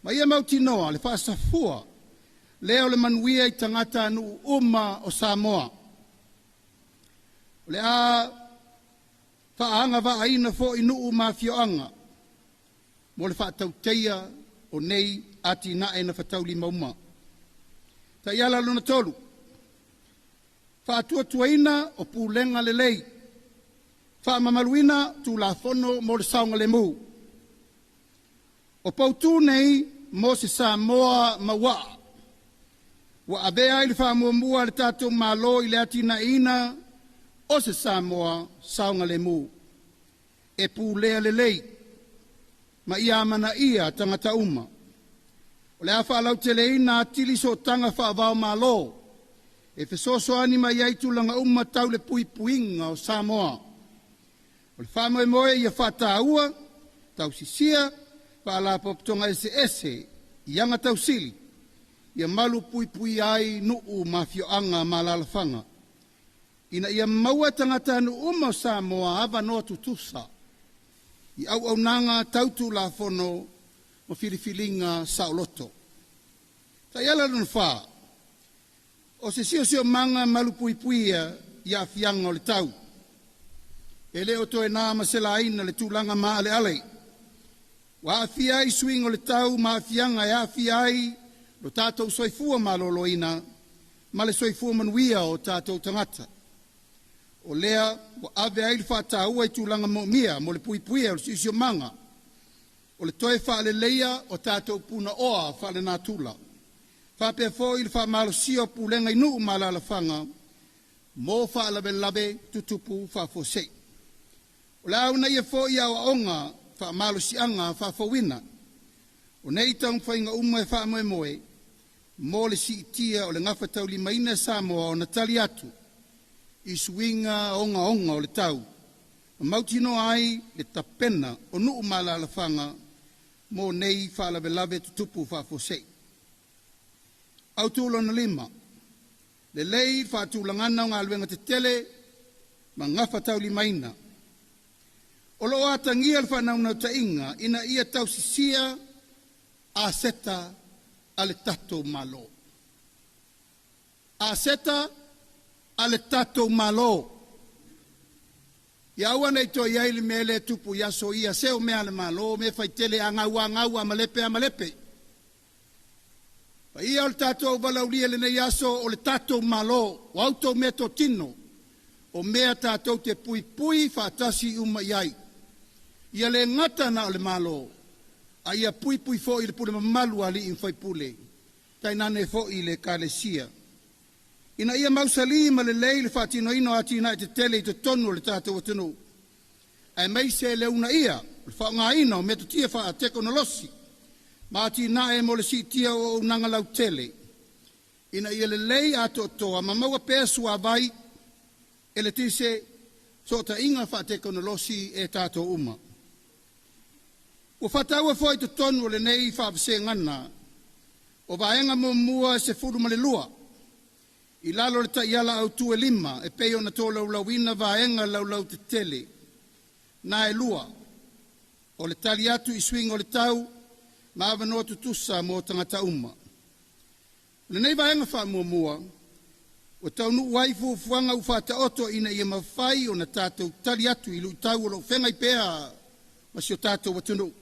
Ma ia mautinoa le faasafua lea o le manuia i tagatanuu uma o Samoa. O le a faaagavaaina foi nuu ma afioaga mo le faatauteia o nei atinae nafataulima uma. Taiala lona tolu, faatuatuaina o pulega lelei, faamamaluina Tulafono mo le saogalemu. O poutu nei mo se Samoa mauaa, ua avea ai le faamuamua a le tatou Malo i le atinaeina o se Samoa saogalemu, e pulea lelei ma ia amanaia tagata uma. O le a faalauteleina atili sootaga faava-o-Malo e fesoasoani mai ai tulaga uma tau le puipuiga o Samoa. O le faamoemoe ia faataua, tausisia faalapotopotoga eseese i aga tausili, ia malu puipuia ai nuu ma afioaga ma alaalafaga, ina ia maua e tagatanuu uma o Samoa avanoa tutusa i auaunaga tau Tulafono ma filifiliga saoloto. Taiala lona whā, o se siosiomaga malupuipuia i aafiaga o le tau. E le o toe na ma se laina le tulaga maaleale. Ua aafia ai suiga o le tau ma aafiaga e aafia ai lo tatou soifua maloloina ma le soifua manuia o tatou tagata. O lea ua ave ai le faataua i tulaga moomia mo le puipuia o le siosiomaga, o le toe faaleleia o tatou punaoa faalenatura. Faapea foi le faamalosia o pulega i nuu ma alaalafaga mo faalavelave tutupu faafuasei. O le a uunaia foi aoaoga faamalosiaga faafouina. O nei taumafaiga uma e faamoemoe mo le siitia o le gafataulimaina e Samoa ona tali atu i suiga ogaoga o le tau, ma mautinoa ai le tapena o nuu ma alaalafaga mo nei faalavelave tutupu faafuasei. Autū lona lima, lelei le faatulagaga o galuega tetele ma gafataulimaina. O lo o atagia le faanaunautaiga ina ia tausisia aseta a le tatou Malo. Aseta a le tatou Malo. Ia aua nei toe i ai le mea lea e tupu i aso ia, se o mea a le Malo, mea faitele a gau a gau, a malepe a malepe. Paia o le tatou valaaulia i lenei aso o le tatou Malo, o a outou meatotino, o mea tatou te puipui faatasi uma i ai. Ia le gata na o le Malo, a ia puipui foi le pule mamalu a alii ma faipule, tainane foi le Ekalesia. Ina ia mausali ma lelei le faatinoina o atinae tetele i totonu o le tatou atunuu, aemaise le uunaia o le faaaogaina o metotia faatekonolosi ma atinae mo le siitia o auaunaga lautele, ina ia lelei atoatoa ma maua pea suavai, eletise, fesootaiga faatekonolosi e tatou uma. Ua faataua foi i totonu o lenei faavasegaga o vaega muamua e 12 i lalo o le Taiala Autu e 5 e pei ona tolaulauina vaega laulautetele na e lua o le tali atu i suiga o le tau ma avanoa tutusa mo tagata uma. O lenei vaega faamuamua ua taunuu ai fuafuaga ua faataoto ina ia mafai ona tatou tali atu i luitau o lo o feagai pea ma si o tatou atunuu.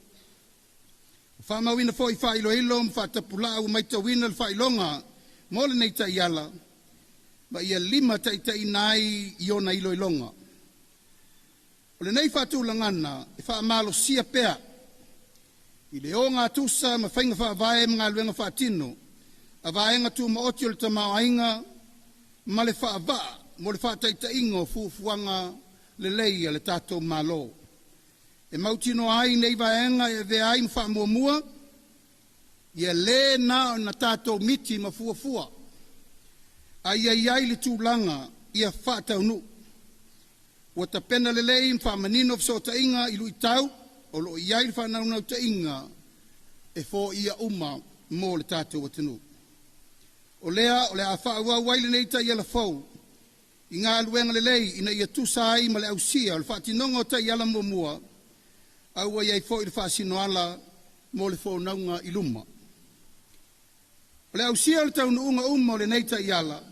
Ua faamauina foi faailoilo ma faatapulaa ua matauina le faailoga mo lenei taiala, ma ia limataitaiina ai i ona iloiloga. O lenei faatulagaga e faamalosia pea i le ogatusa ma faiga faavae ma galuega faatino a Vaega Tumaoti o le Tamaoaiga ma le faavaa mo le faataitaiga o fuafuaga lelei a le tatou Malo. E mautinoa ai nei vaega e avea ai ma faamuamua, ia le na ona tatou miti ma fuafua, a ia i ai le tulaga ia faataunuu. Ua tapena lelei ma faamanino fesootaiga i luitau o lo o i ai le faanaunautaiga e foia uma mo le tatou atunuu. O lea o le a faaauau ai lenei taiala fou i galuega lelei ina ia tusa ai ma le ausia o le faatinoga o taiala muamua, a ua i ai foi le faasinoala mo le fonoauga i luma. O le ausia o le taunuuga uma o lenei taiala,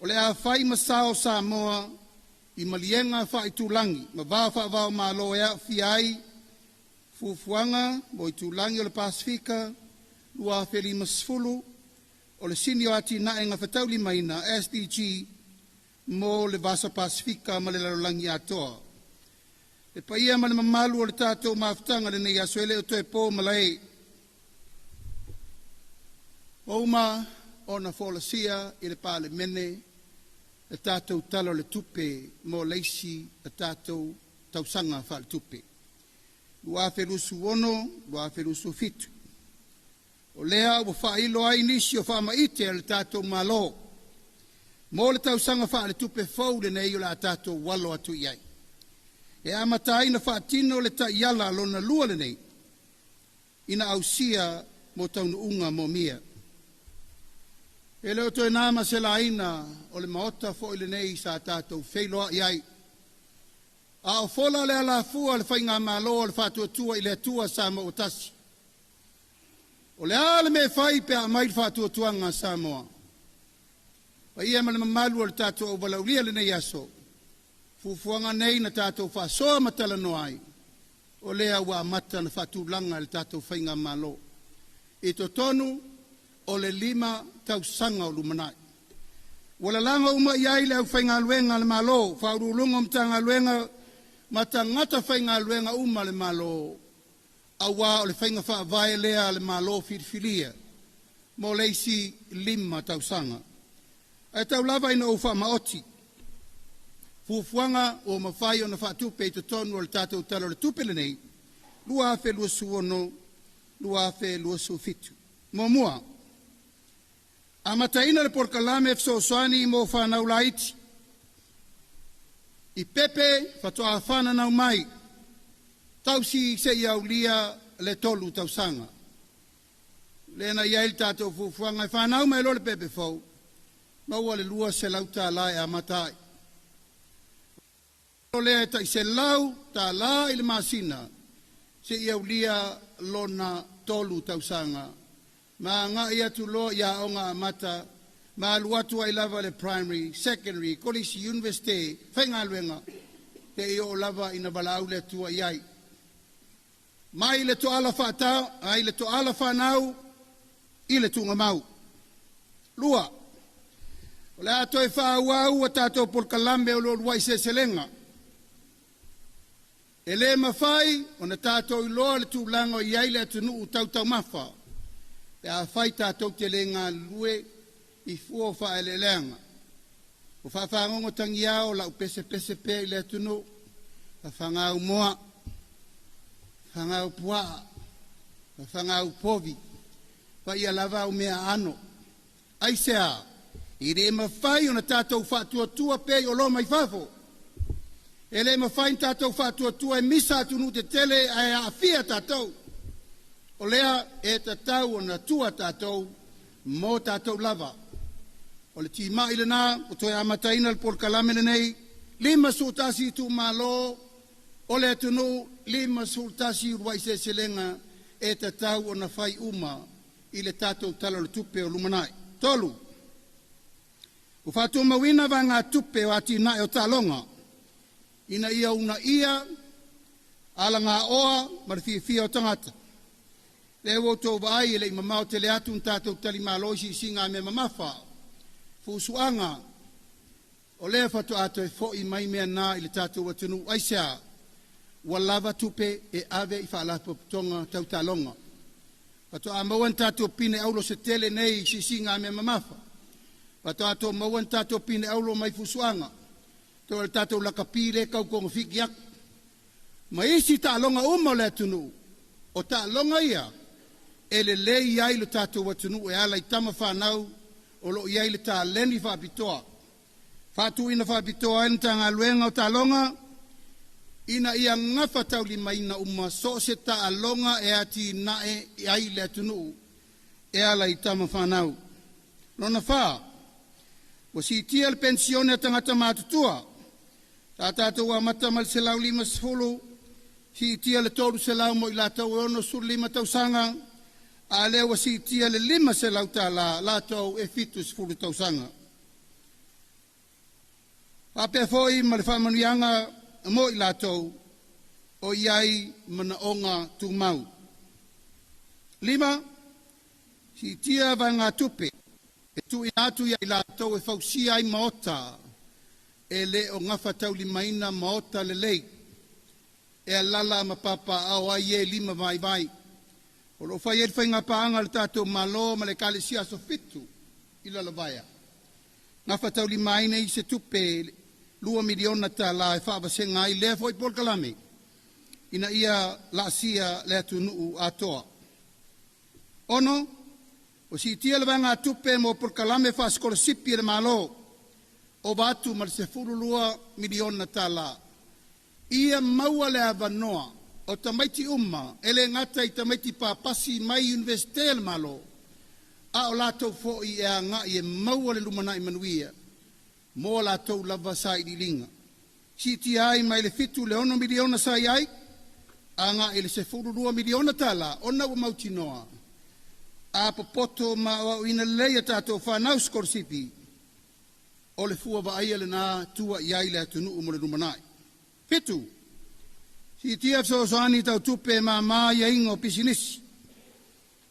o le a fai ma sao o Samoa i maliega faaitulagi ma va faava-o-Malo e aofia ai fuafuaga mo itulagi o le Pasefika 2050, o le sini o atinae gafataulimaina SDG mo le Vasa Pasefika ma le lalolagi atoa. Le paia ma le mamalu o le tatou mafutaga i lenei aso e le o toe po malae. Ua uma ona folasia i le Palemene le tatou Tala o le Tupe mo le isi a tatou tausaga faaletupe 2026/2027. O lea ua faailo ai nisi o faamaite a le tatou Malo mo le tausaga faaletupe fou lenei o le a tatou alo atu i ai, e amata ai ona faatino le taiala lona lua lenei ina ausia mo taunuuga moomia. E le o toe na ma se laina o le maota foi lenei sa tatou feiloai ai. A o fola le alafua o le Faigamalo o le Faatuatua i le Atua Samoa ua tasi. O le a le mea e fai pe a aumai le faatuatuaga a Samoa? Paia ma le mamalu o le tatou auvalaaulia i lenei aso, fuafuaga nei na tatou faasoa ma talanoa ai, o lea ua amata ona faatulaga e le tatou Faigamalo i totonu o le 5 tausaga o lumanai. Ua lalago uma i ai le aufaigaluega a le Malo, Faauluuluga o Matagaluega ma tagata faigaluega uma a le Malo, auā o le faiga faavae lea a le Malo filifilia mo le isi 5 tausaga. Ae tau lava ina ou faamaoti fuafuaga ua mafai ona faatupe i totonu o le tatou Tala o le Tupe lenei 2026/2027. Muamua, amataina le polokalame fesoasoani mo fanau laiti i pepe faatoa fananau mai, tausi seia aulia le 3 tausaga. Lea na i ai le tatou fuafuaga e fanau mai loa le pepe fou, maua le $200 e amata ai. O lea e tai $100 i le masina seia aulia lona 3 tausaga, ma agai atu loa i aoga amata ma alu atu ai lava le primary, secondary, kolisi, iunivesite, faigaluega, seia oo lava ina valaau le Atua i ai. Mai le toala faatau ai le toala fanau i le tuugamau. Lua, o le a toe faaauau a tatou polokalame o le uluai seleselega. E le mafai ona tatou iloa le tulaga o i ai le atunuu tau taumafa pe afai tatou te le galulue i fua o faaeleeleaga. Ua faafagogo tagiao lau pesepese pea i le atunuu, fafaga umoa. Fagau puaa, ma fagau povi, faia lava au meaano. Aisea? E le mafai ona tatou faatuatua pea i oloa mai fafo. E le mafai ona tatou faatuatua e misa atunuu tetele ae aafia tatou. O lea e tatau ona tua tatou mo tatou lava. O le timai lena ua toe amataina le polokalame lenei, 51 itumalo o le atunuu, 51 uluai seleselega e tatau ona fai uma i le tatou Tala o le Tupe o lumanai. 3. Ua faatumauina vaegatupe o atinae o taaloga ina ia uunaia alagaoa ma le fiafia o tagata. Lea ua outou vaai e le i mamao tele atu na tatou talimalo i siisiiga mea mamafa, fusuaga, o lea faatoa toe fo'i mai mea na i le tatou atunuu. Aisea? Ua lava tupe e ave i faalapotopotoga tau taaloga. Faatoa maua ni tatou pine aulo se tele nei i siisiiga mea mamafa. Faatoa tou maua ni tatou pine aulo mai fusuaga, toe o le tatou lakapi lea e tau togafiti atu ma isi taaloga uma o le atunuu. O taaloga ia e lelei ai le tatou atunuu e ala i tama fanau o lo o i ai le taleni faapitoa. Faatuina faapitoa ai le Matagaluega o Taaloga ina ia gafataulimaina uma so o se taaloga e atinae ai le atunuu e ala i tama fanau. Lona fa, ua siitia le penisione a tagata matutua. Sa tatou amata mai le 150, siitia le 300 mo i latou e 65 tausaga, a lea ua siitia le 500 tala latou e 70 tausaga. Faapea foi ma le faamanuiaga mo i latou o i ai manaoga tumau. 5, siitia vaegatupe e tuuina atu ia i latou e fausia ai maota e le o gafataulimaina maota lelei e alala ma papaaao ai e lima vaivai. O lo o fai ai le faigapaaga a le tatou Malo ma le Ekalesia Aso Fitu i Lalovaea. Gafataulima ai nei se tupe 2 miliona tala e faavasega ai lea foi polokalame ina ia laasia le atunuu atoa. 6, ua siitia le vaegatupe mo polokalame faasikolasipi a le Malo, ova atu ma le 12 miliona tala. Ia maua le avanoa o tamaiti uma e le gata i tamaiti papasi mai Iunivesite a le Malo, a o latou foi e agai e maua le lumanai manuia mo a latou lava sailiiliga. Siitia ai mai le 7 i le 6 miliona sa i ai, agai i le 12 miliona tala ona ua mautinoa a popoto ma aoaoina lelei a tatou fanau sikolasipi, o le fua vaaia lena tua i ai le atunuu mo le lumanai. 7, siitia fesoasoani tau tupe e māmā aiaiga o pisinisi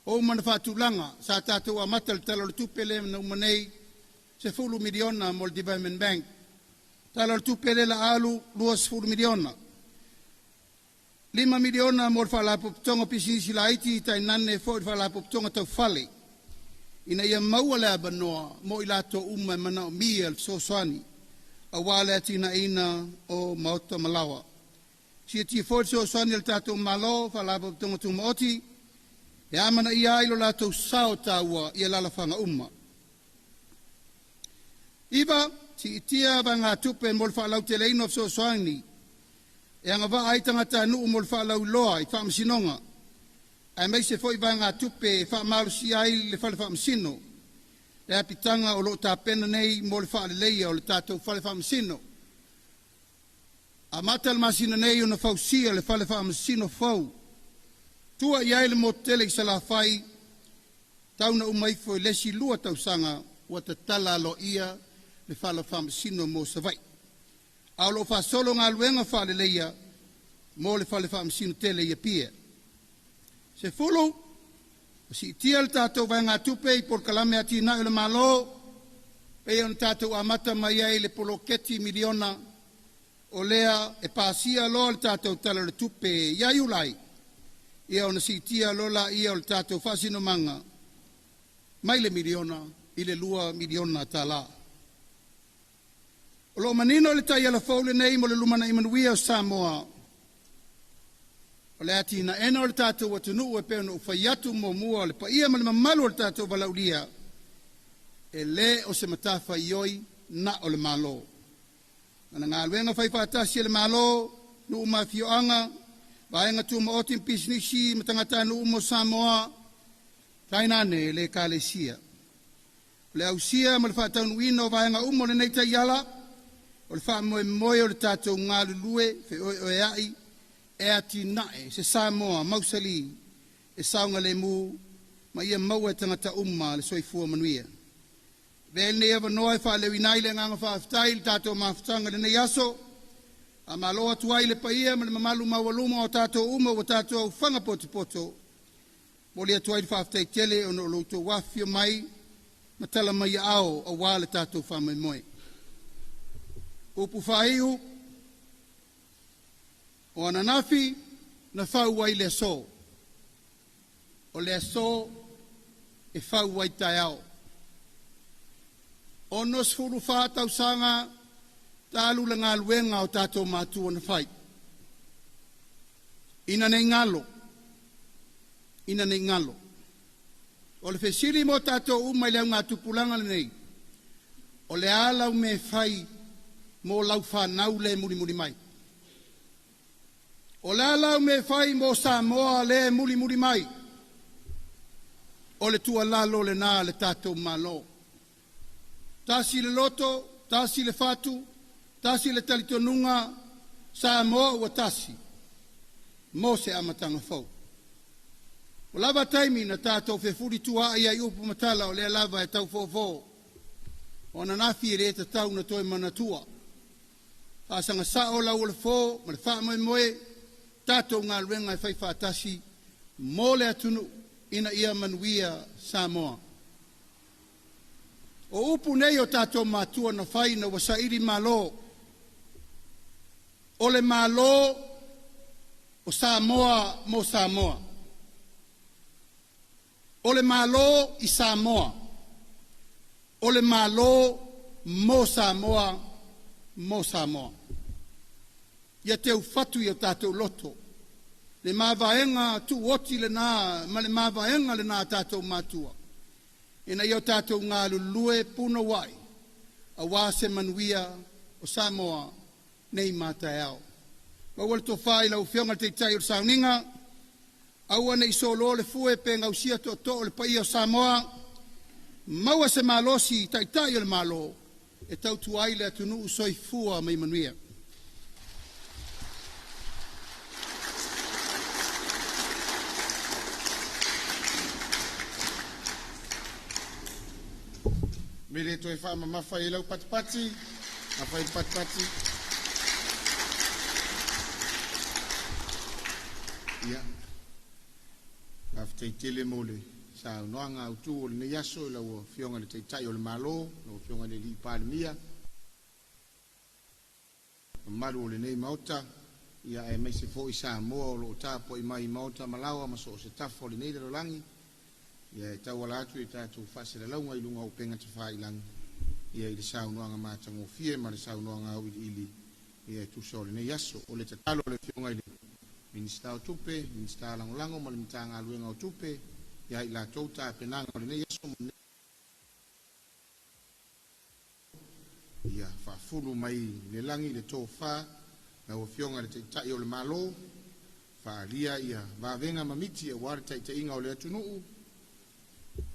o uma ona faatulaga. Sa tatou amata le Tala o le Tupe lea na uma nei, 10 miliona mo le Development Bank. Tala o le Tupe lea la alu, 20 miliona. 5 miliona mo le Faalapotopotoga o Pisinisi Laiti tainane foi le Faalapotopotoga Tau Fale, ina ia maua le avanoa mo i latou uma e manaomia le fesoasoani aua le atinaeina o maota ma laoa. Siitia foi le fesoasoani a le tatou Malo, Faalapotopotoga Tumaoti, e amanaia ai lo latou sao taua i alalafaga uma. 9, siitia vaegatupe mo le faalauteleina o fesoasoani e agavaa ai tagatanuu mo le faalauiloa i faamasinoga, aemaise foi vaegatupe e faamalosia ai le fale faamasino, le apitaga o lo o tapena nei mo le faaleleia o le tatou fale faamasino. Amata le masina nei ona fausia le fale faamasino fou, tua i ai le motu tele i Salafai, tau na uma ifo i le isi 2 tausaga ua tatala aloaia le fale faamasino mo Savaii. A o lo o faasolo galuega faaleleia mo le fale faamasino tele i Apia. 10, ua siitia le tatou vaegatupe i polokalame atinae o le Malo, pei ona tatou amata mai ai i le poloketi miliona, o lea e pasia loa le tatou Tala o le Tupe ia Iulai, ia ona siitia loa lea o le tatou faasinomaga mai le miliona i le 2 miliona tala. O lo o manino le taiala fou lenei mo le lumanai manuia o Samoa. O le atinaeina o le tatou atunuu e pei ona ou fai atu muamua o le paia ma le mamalu o le tatou valaaulia, e le o se matafaioi na o le Malo. O le galuega faifaatasi a le Malo, nuu ma afioaga, vaega tumaoti ma pisinisi ma tagatanuu uma o Samoa, tainane le Ekalesia. O le ausia ma le faataunuuina o vaega uma o lenei taiala, o le faamoemoe o le tatou galulue feoeoeai e atinae se Samoa mausali e saogalemu ma ia maua e tagata uma le soifua manuia. Avea ai lenei avanoa e faaleoina ai le agaga faafetai i le tatou mafutaga i lenei aso, faamalo atu ai i le paia ma le mamalu maualuga o tatou uma ua tatou aofaga potopoto. Momoli atu ai le faafetai tele ona o lo outou afifio mai ma tala mai aao aua le tatou faamoemoe. Upu faaiu, o ananafi na fau ai le aso, o le aso e fau ai taeao. 64 tausaga talu le galuega o tatou matua na fai. Ina nei galo, ina nei galo. O le fesili mo tatou uma i le augatupulaga lenei, o le a lau mea e fai mo lau fanau le mulimuli mai? O le a lau mea e fai mo Samoa le mulimuli mai? O le tuualalo lena a le tatou Malo. Tasi le loto, tasi le fatu, tasi le talitonuga, Samoa ua tasi mo se amataga fou. Ua lava taimi na tatou fefulituaai ai i upu ma tala o lea lava e tau fofo. O ananafi e le tatau ona toe manatua. Faasaga sao lau o le fo ma le faamoemoe, tatou galuega e fai faatasi mo le atunuu ina ia manuia Samoa. O upu nei o tatou matua na fai ina ua saili malo. O le Malo o Samoa mo Samoa. O le Malo i Samoa. O le Malo mo Samoa, mo Samoa. Ia teufatu i o tatou loto, le mavaega tuoti lena ma le mavaega lena a tatou matua, ina ia o tatou galulue punouai, aua se manuia o Samoa nei ma a taeao. Maua le tofa i lau Afioga i le Taitai o le Sauniga, aua ne i soloa le fue pe gausia tootoo o le paia o Samoa, maua se malosi i Taitai o le Malo e tautua ai le atunuu soifua ma ia manuia. Me le toe faamamafa i lau patipati, afa i le patipati. Ia, faafetai tele mo le saunoaga autu o lenei aso i lau Afioga i le Taitai o le Malo, lau Afioga i le Alii Palemia, mamalu o lenei Maota, ia aemaise foi Samoa o lo o tapuai mai i maota ma laoa ma so o se tafa o lenei lalolagi, ia e tauala atu i tatou faasalalauga i luga o upega tafailagi, ia i le saunoaga matagofie ma le saunoaga auiliili ia e tusa o lenei aso. O le tatalo a le Afioga i le Minisita o Tupe, Minisita Lagolago ma le Matagaluega o Tupe, ia i latou tapenaga o lenei aso ma ia faafulu mai le lagi le tofa lau Afioga i le Taitai o le Malo, faaalia ia vavega ma miti aua le taitaiga o le atunuu,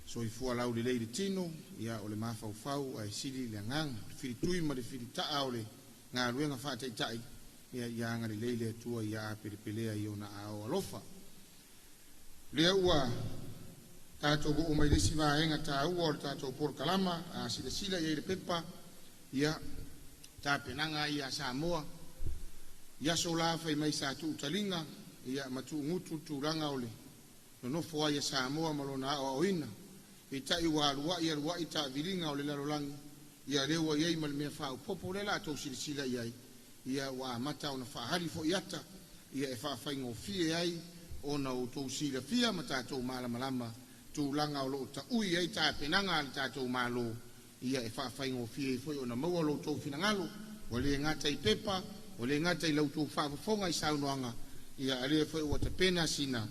soifua laulelei le tino, ia o le mafaufau ae sili le agaga, o le filitui ma le filitaa o le galuega faataitai, ia ia agalelei le Atua ia apelepelea i ona ao alofa. Lea ua tatou oo mai le isi vaega taua o le tatou polokalama, a silasila i ai i le pepa, ia tapenaga ia a Samoa i aso la fai mai sa tuutaliga ia ma tuugutu le tulaga o le nonofo ai a Samoa ma lona aoaoina. Peitai ua aluai aluai taaviliga o le lalolagi, ia lea ua i ai ma le mea faaopoopo lea la outou silasila i ai, ia ua amata ona faaali foi ata ia e faafaigofie ai ona outou silafia ma tatou malamalama tulaga o lo o taui ai tapenaga a le tatou Malo, ia e faafaigofie ai foi ona maua lo outou finagalo, ua le gata i pepa, ua le gata i la outou faafofoga i saunoaga, Ia a lea foi ua tapena sina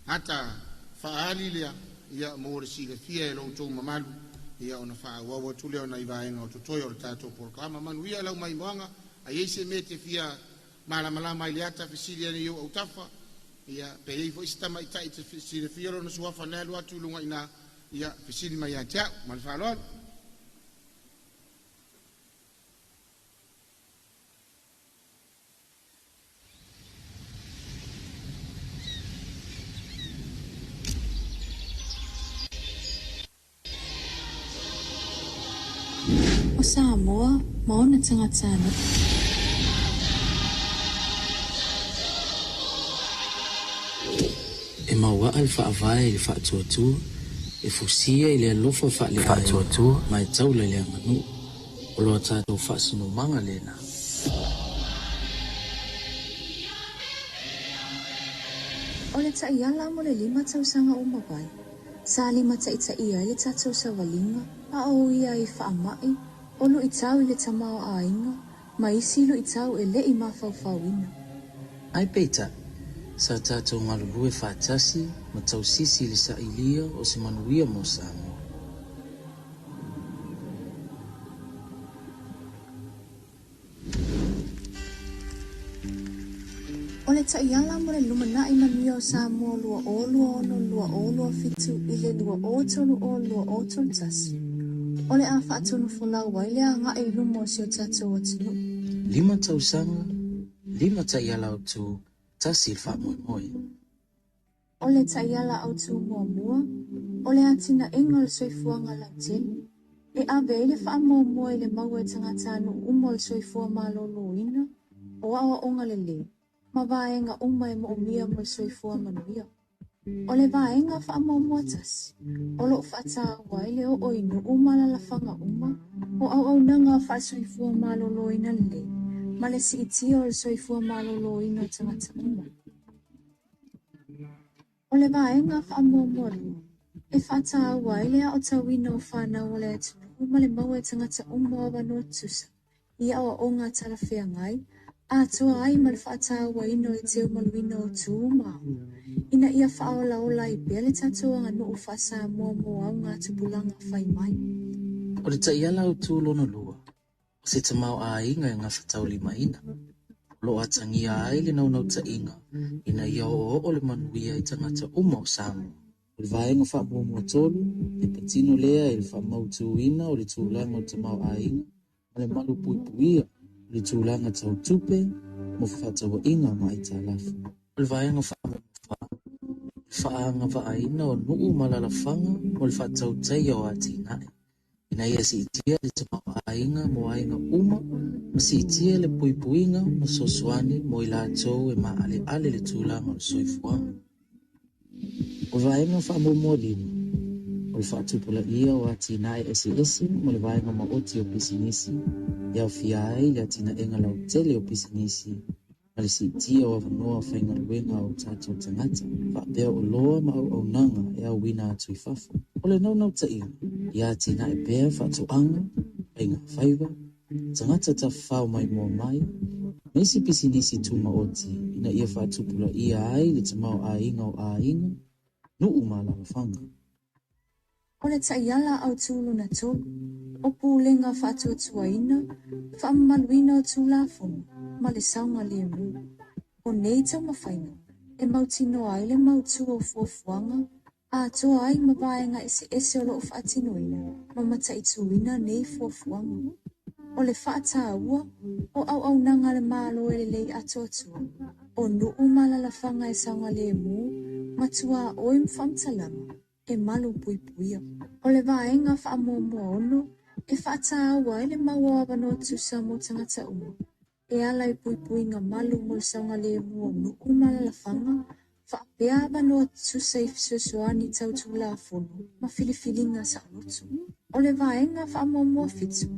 ata faaali lea ia mo le silafia e lo outou mamalu ia ona faaauau atu lea o nai vaega o totoe o le tatou polokalama. Manuia lau maimoaga, a i ai se mea e te fia malamalama ai i le ata fesili ane i ou autafa, ia pe i ai foi se tamaitai e te silafia lona suafa na e alu atu i luga i ina, ia fesili mai ia te au. Ma le faaaloalo. O Samoa ma ona tagatanuu. E mauaa le Faavae i le faatuatua, e fusia i le alofa faale-aiga ma e taula i le aganuu. O lo tatou faasinomaga lena. O le taiala mo le 5 tausaga ua mavae, sa limataitaia ai le tatou savaliga a o ia i faamai, o luitau i le tamaoaiga ma isi luitau e le i mafaufauina. Ae peitai, sa tatou galulue faatasi ma tausisi i le sailia o se manuia mo Samoa. O le taiala mo le lumanai manuia o Samoa 2026-2027 i le 2030-2031, o le a faatonufolau ai le agai i luma o si o tatou atunuu. 5 tausaga, 5 taiala autu, tasi le faamoemoe. O le taiala autū muamua, o le atinaega o le soifuaga lautele, e ave ai le faamuamua i le maua e tagatanuu uma o le soifua maloloina, o aoaoga lelei, ma vaega uma e moomia mo le soifua manuia. O le vaega faamuamua tasi, o loo faataua ai le oo i nuu ma alaalafaga uma o auaunaga faasoifua maloloina lelei, ma le siitia o le soifua maloloina o tagata uma. O le vaega faamuamua lua, e faataua ai le aotauina o fanau a le atunuu ma le maua e tagata uma o avanoa tutusa i aoaoga talafeagai, atoa ai ma le faatauaina o le teumaluina o tu ma aga, ina ia faaolaola ai pea le tatou aganuu faa-Samoa mo auga tupulaga fai mai. O le taiala autū lona lua, o se tamaoaiga e gafataulimaina, o loo atagia ai le naunautaiga ina ia o'oo'o le manuia i tagata uma o Samoa. O le vaega faamuamua tolu, e patino lea i le faamautuina o le tulaga o le tamaoaiga ma le malupuipuia o le tulaga tau tupe mo fefaatauaiga ma aitalafu. O le vaega faamuamua fa, le faaagavaaina o nuu ma alaalafaga mo le faatautaia o atinae, ina ia siitia le tamaoaiga mo aiga uma ma siitia le puipuiga ma fesoasoani mo i latou e maaleale le tulaga o le soifuaga. O le vaega faamuamua lima, o le faatupulaia o atinae eseese mo le vaega maoti o pisinisi, e aofia ai le atinaega lautele o pisinisi ma le siitia o avanoa faigaluega o tatou tagata, faapea oloa ma auaunaga e auina atu i fafo. O le naunautaiga, ia atinae pea faatoaga, faigafaiva, tagata tafafao maimoa mai, ma isi pisinisi tumaoti ina ia faatupulaia ai le tamaoaiga o aiga, nuu ma alaalafaga. O le taiala autū lona tolu, o pulega faatuatuaina, faamamaluina o Tulafono ma le saogalemu. O nei taumafaiga e mautinoa ai le mautū o fuafuaga, atoa ai ma vaega eseese o loo faatinoina ma mataituina nei fuafuaga. O le faataua o auaunaga a le Malo e lelei atoatoa, o nuu ma alaalafaga e saogalemu, ma tuaoi ma faamatalaga e malupuipuia. O le vaega faamuamua ono, e faataua ai le maua o avanoa tutusa mo tagata uma, e ala i puipuiga malu mo le saogalemu o nuu ma alaalafaga, faapea avanoa tutusa i fesoasoani tau Tulafono ma filifiliga saoloto. O le vaega faamuamua fitu,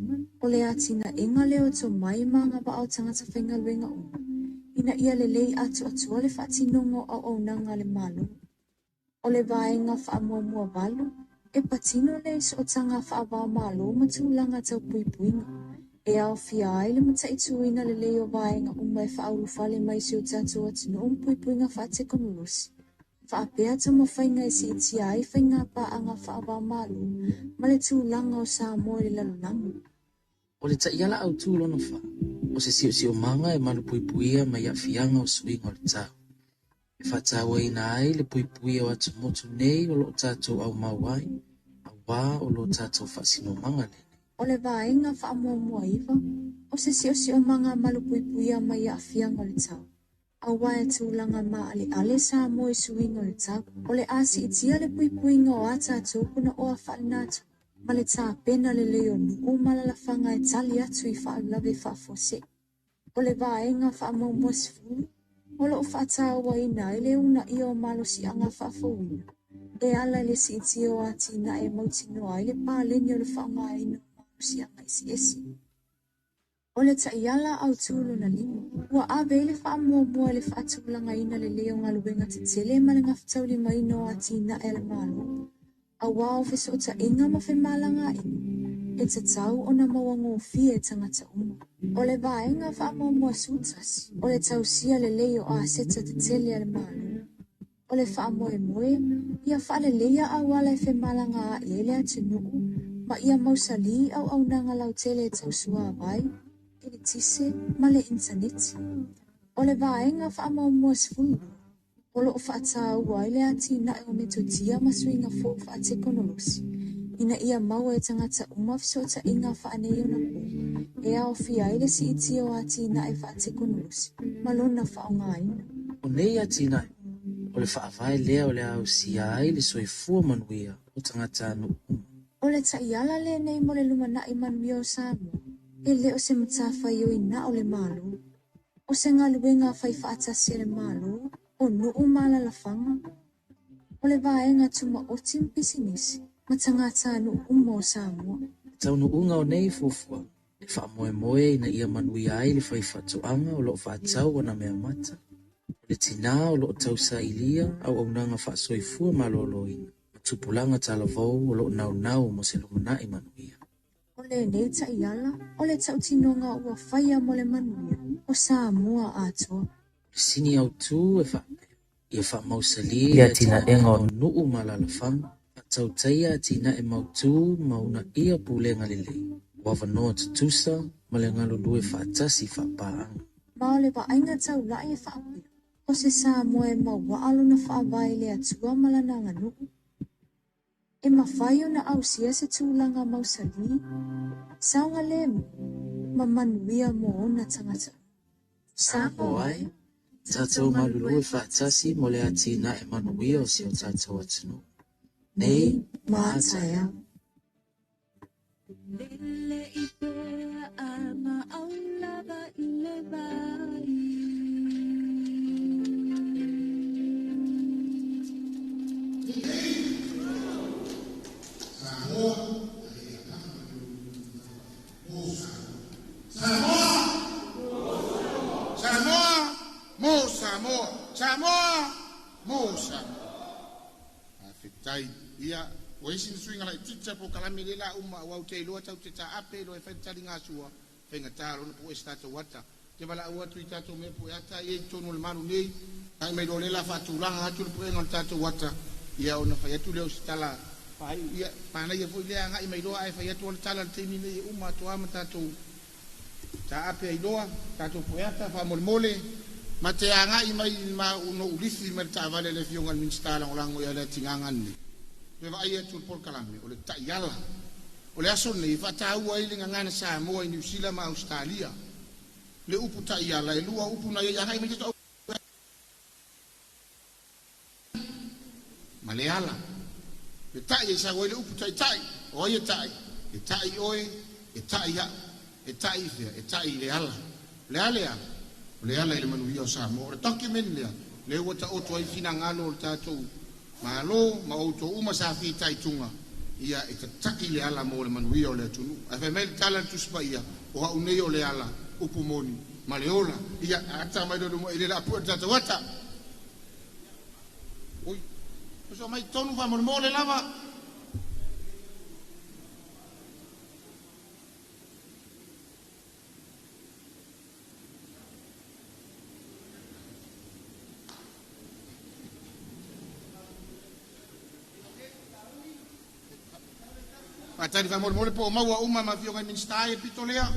o le atinaega lea o tomai ma agavaa o tagata faigaluega uma, ina ia lelei atoatoa le faatinoga o auaunaga a le Malo. O le vaega faamuamua valu, e patino lea i sootaga faava-o-Malo ma tulaga tau puipuiga. E aofia ai le mataituina lelei o vaega uma e faaulufale mai i si o tatou atunuu ma puipuiga faatekonolosi, faapea taumafaiga e siitia ai faiga paaga faava-o-Malo ma le tulaga o Samoa i le lalolagi. O le taiala autū lona fa, o se siosiomaga e malupuipuia mai aafiaga o suiga o le tau. E faatauaina ai le puipuia o atumotu nei o loo tatou aumau ai, auā o lo tatou faasinomaga lenei. O le vaega faamuamua iva, o se siosiomaga malupuipuia mai aafiaga o le tau, auā e tulaga maaleale Samoa i suiga o le tau. O le a siitia le puipuiga o a tatou punaoa faalenatura ma le tapena lelei o nuu ma alaalafaga e tali atu i faalavelave faafuasei. O le vaega faamuamua 10, o loo faatauaina ai le uunaia o malosiaga faafouina e ala i le siitia o atinae e mautinoa ai le paleni o le faaaogaina o malosiaga eseese. O le taiala autū lona lima, ua ave ai le faamuamua i le faatulagaina lelei o galuega tetele ma le gafataulimaina o atinae a le Malo, auā o fesootaiga ma femalagaaiga e tatau ona mauagofie i tagata uma. O le vaega faamuamua 11, o le tausia lelei o aseta tetele a le Malo. O le faamoemoe, ia faaleleia auala e femalagaai ai le atunuu ma ia mausali auaunaga lautele tau suavai, eletise ma le initaneti. O le vaega faamuamua 12, o loo faataua ai le atinae o metotia ma suiga fou faatekonolosi, ina ia maua e tagata uma fesootaiga faaneionapo e aofia ai le siitia o atinae faatekonolosi ma lona faaaogaina. O nei atinae uma, o le faavae lea o le a ausia ai le soifua manuia o tagatanuu uma. O le taiala lenei mo le lumanai manuia o Samoa, e le o se matafaioi na o le Malo. O se galuega faifaatasi a le Malo, o nuu ma alaalafaga, o le vaega tumaoti ma pisinisi, ma tagatanuu uma o Samoa. Le taunuuga o nei fuafuaga, e faamoemoe ina ia manuia ai le faifaatoaga o loo faatau ana meamata, o le tinā o loo tausailia auaunaga faasoifua maloloina, ma tupulaga talavou o loo naunau mo se lumanai manuia. O lenei taiala, o le tautinoga ua faia mo le manuia o Samoa atoa. O le sini autū e faapea, ia faamausalī le atinaega o nuu ma alaalafaga, faatautaia atinae mautū ma uunaia pulega lelei, o avanoa tutusa ma le galulue faatasi faapaaga. Ma o le vaaiga taulai e faapea, o se Samoa e mauaa lona faavae i le Atua ma lana aganuu, e mafai ona ausia se tulaga mausali, saogalemu ma manuia mo ona tagata uma. Samoa e, tatou galulue faatasi mo le atinae manuia o si o tatou atunuu, nei ma a taeao. Lele i pea a maau lava i le vai. Samoa! Samoa! Mo Samoa! Samoa! Mo Samoa! Faafetai. Ia, ua isi ni suiga laitiiti o polokalame lea o le a uma aua ou te iloa tatou te taape loa e fai le taligasua, faigata loa ona pue se tatou ata. Ou te valaau atu i tatou mea pueata ia i totonu o le malu nei, agai mai loa o lea o le a faatulaga atu le puega o le tatou ata, ia ona fai atu lea o se tala faaiu. Ia, manaia foi lea agai mai loa ae fai atu lava le tala i le taimi lenei e uma atu lava ma tatou taape ai loa, tatou pueata faamolemole. Ma te agai mai ma no ulifi mai le taavale a le Afioga i le Minisita Lagolago ia Leatigaga nei. Toe vaai atu i le polokalame o le taiala. O le aso lenei e faataua ai le gagana Samoa i Niu Sila ma Ausetalia. Le upu taiala e lua upu na iai agai mai tatou ma le ala. Le tai e sau ai le upu taitai, o ai e tai? E tai oe, e tai au, e tai i fea? E tai i le ala. O le a le ala? O le ala i le manuia o Samoa. O le document lea, lea ua taoto ai finagalo o le tatou Malo ma outou uma sa fitaituga, ia e tata'i le ala mo le manuia o le atunuu. Ae fai mai le tala a le Tusi Paia, o au nei o le ala, upu moni, ma le ola. Ia, ata mai loa i luma i le la pue o le tatou ata. Ui, oso mai tonu faamolemole lava. Faatali faamolemole po o maua uma ma afioga i Minisita i pito lea.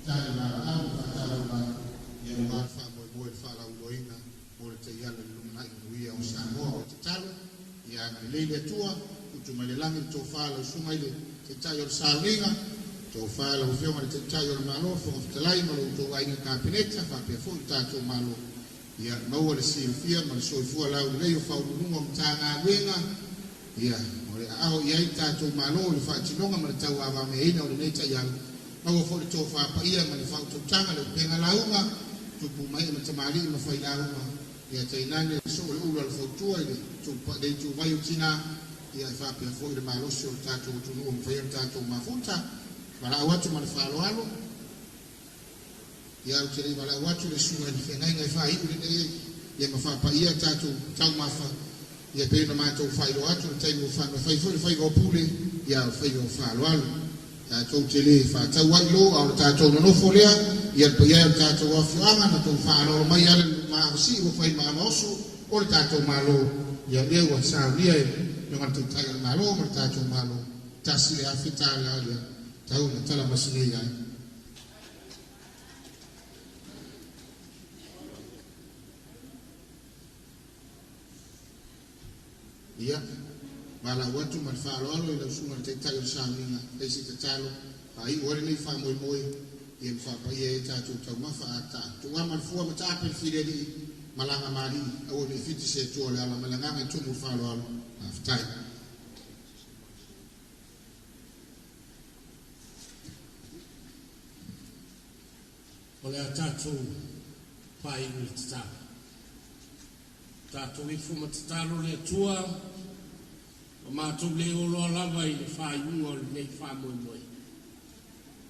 Tali valaau ma faatalaula ia aua le faamoemoe i le faalauiloaina mo le taiala i le lumanai manuia o Samoa. O le tatalo, ia agalelei le Atua, tuutuu mai le lagi le tofa a lau Susuga i le Taitai o le Sauniga, tofa lau Afioga i le Taitai o le Malo, Fofoga Fetalai ma lo outou Aiga Kapeneta, faapea foi le tatou Malo, ia maua le silafia ma le soifua laulelei o Ofisa Sili o Pulega o Matagaluega, ia o le aao i ai le tatou Malo i le faatinoga ma le tauavameaina o lenei taiala, maua foi le tofa paia ma le faautautaga, le upega lauga, tupu ma ee ma tamalii ma failauga, ia tainane le soo o le ulu a le fautua i le ituvai o tina, ia e faapea foi le malosi o le tatou atunuu ua mafai ona tatou mafuta. Valaau atu ma le faaaloalo, ia ou te le i valaau atu i le susuga i le feagaiga e faaiu lenei ia ma faapaia tatou taumafa, ia pei ona matou faailoa atu i le taimi ua fano e fai foi le faiva o pule, ia o le faiva o faaaloalo. Tatou te le faatau ai lo, a o le tatou nonofo lea, ia le paia e o le tatou afioaga, na outou faaaloalo mai e ala i le luma avasii ua fai ma ava oso o le tatou Malo, ia lea ua saunia e le Afioga i le Taitai o le Malo ma le tatou Malo, $1,000 ia tau ina talamasinei ai. Ia, valaau atu ma le faaaloalo i lau Susuga i le Taitai o le Sauniga, fai se tatalo, faaiu ai lenei faamoemoe, ia ma faapaia ai tatou taumafa a tuuama le fua ma taape le filialii ma laga malii, aua ne i fiti se atua o le ala. Ma le agaga e tumu i le faaaloalo, faafetai. O le a tatou faaiu i le tatalo. Tatou ifo ma tatalo le Atua, ua matou le oloa lava i le faaiuga o lenei faamoemoe.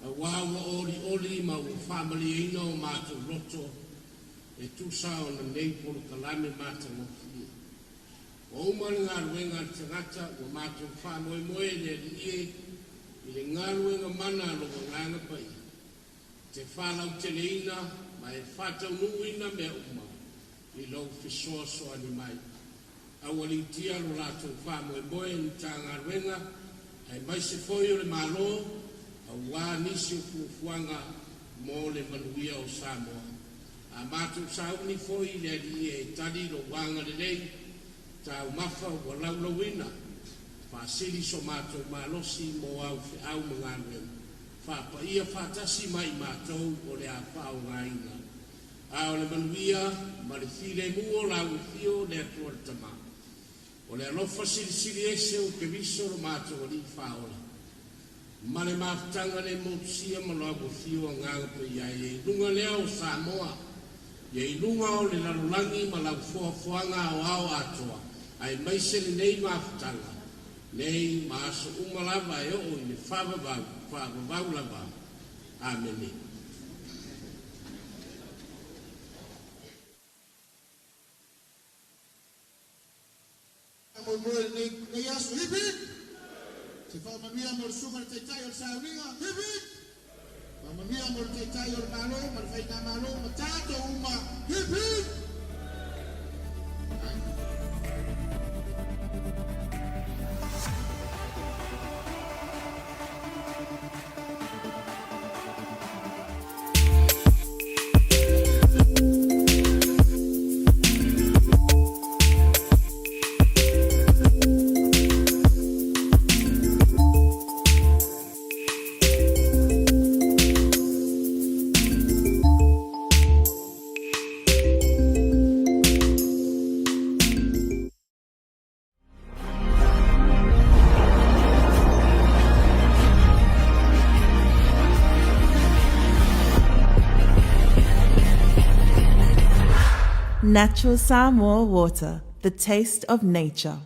Auā ua olioli ma ua faamalieina o matou loto e tusa o lenei polokalame matagofie. Ua uma le galuega a le tagata, ua matou faamoemoe le Alii e i le galuega mana a lou Agaga Paia, e te faalauteleina ma e faataunuuina mea uma i lou fesoasoani mai. Aualiitia lo latou faamoemoe i Matagaluega aemaise foi o le Malo aua nisi o fuafuaga mo le manuia o Samoa. A matou sauni foi i le Alii e tali lou agalelei, taumafa ua laulauina, faasili so matou malosi mo au feau ma galuega faapaia faatasi ma i matou o le a faaaogaina. A o le manuia ma le filemu o lau Afio le Atua le Tama, o le alofa silisili ese o Keriso lo matou Alii Faaola, ma le mafutaga le motusia ma lau Afio Agaga Paia ia i luga lea o Samoa, ia i luga o le lalolagi ma lau foafoaga aoao atoa, aemaise lenei mafutaga, nei ma aso uma lava e oo i le faavavau, faavavau lava. Amene. Moemoe lenei aso, hip hip! Se faamanuia mo le susuga i le Taitai o le Sauniga, hip hip! Faamanuia mo le Taitai o le Malo ma le Faigamalo ma tatou uma. Hip hip! Natural Samoa water, the taste of nature.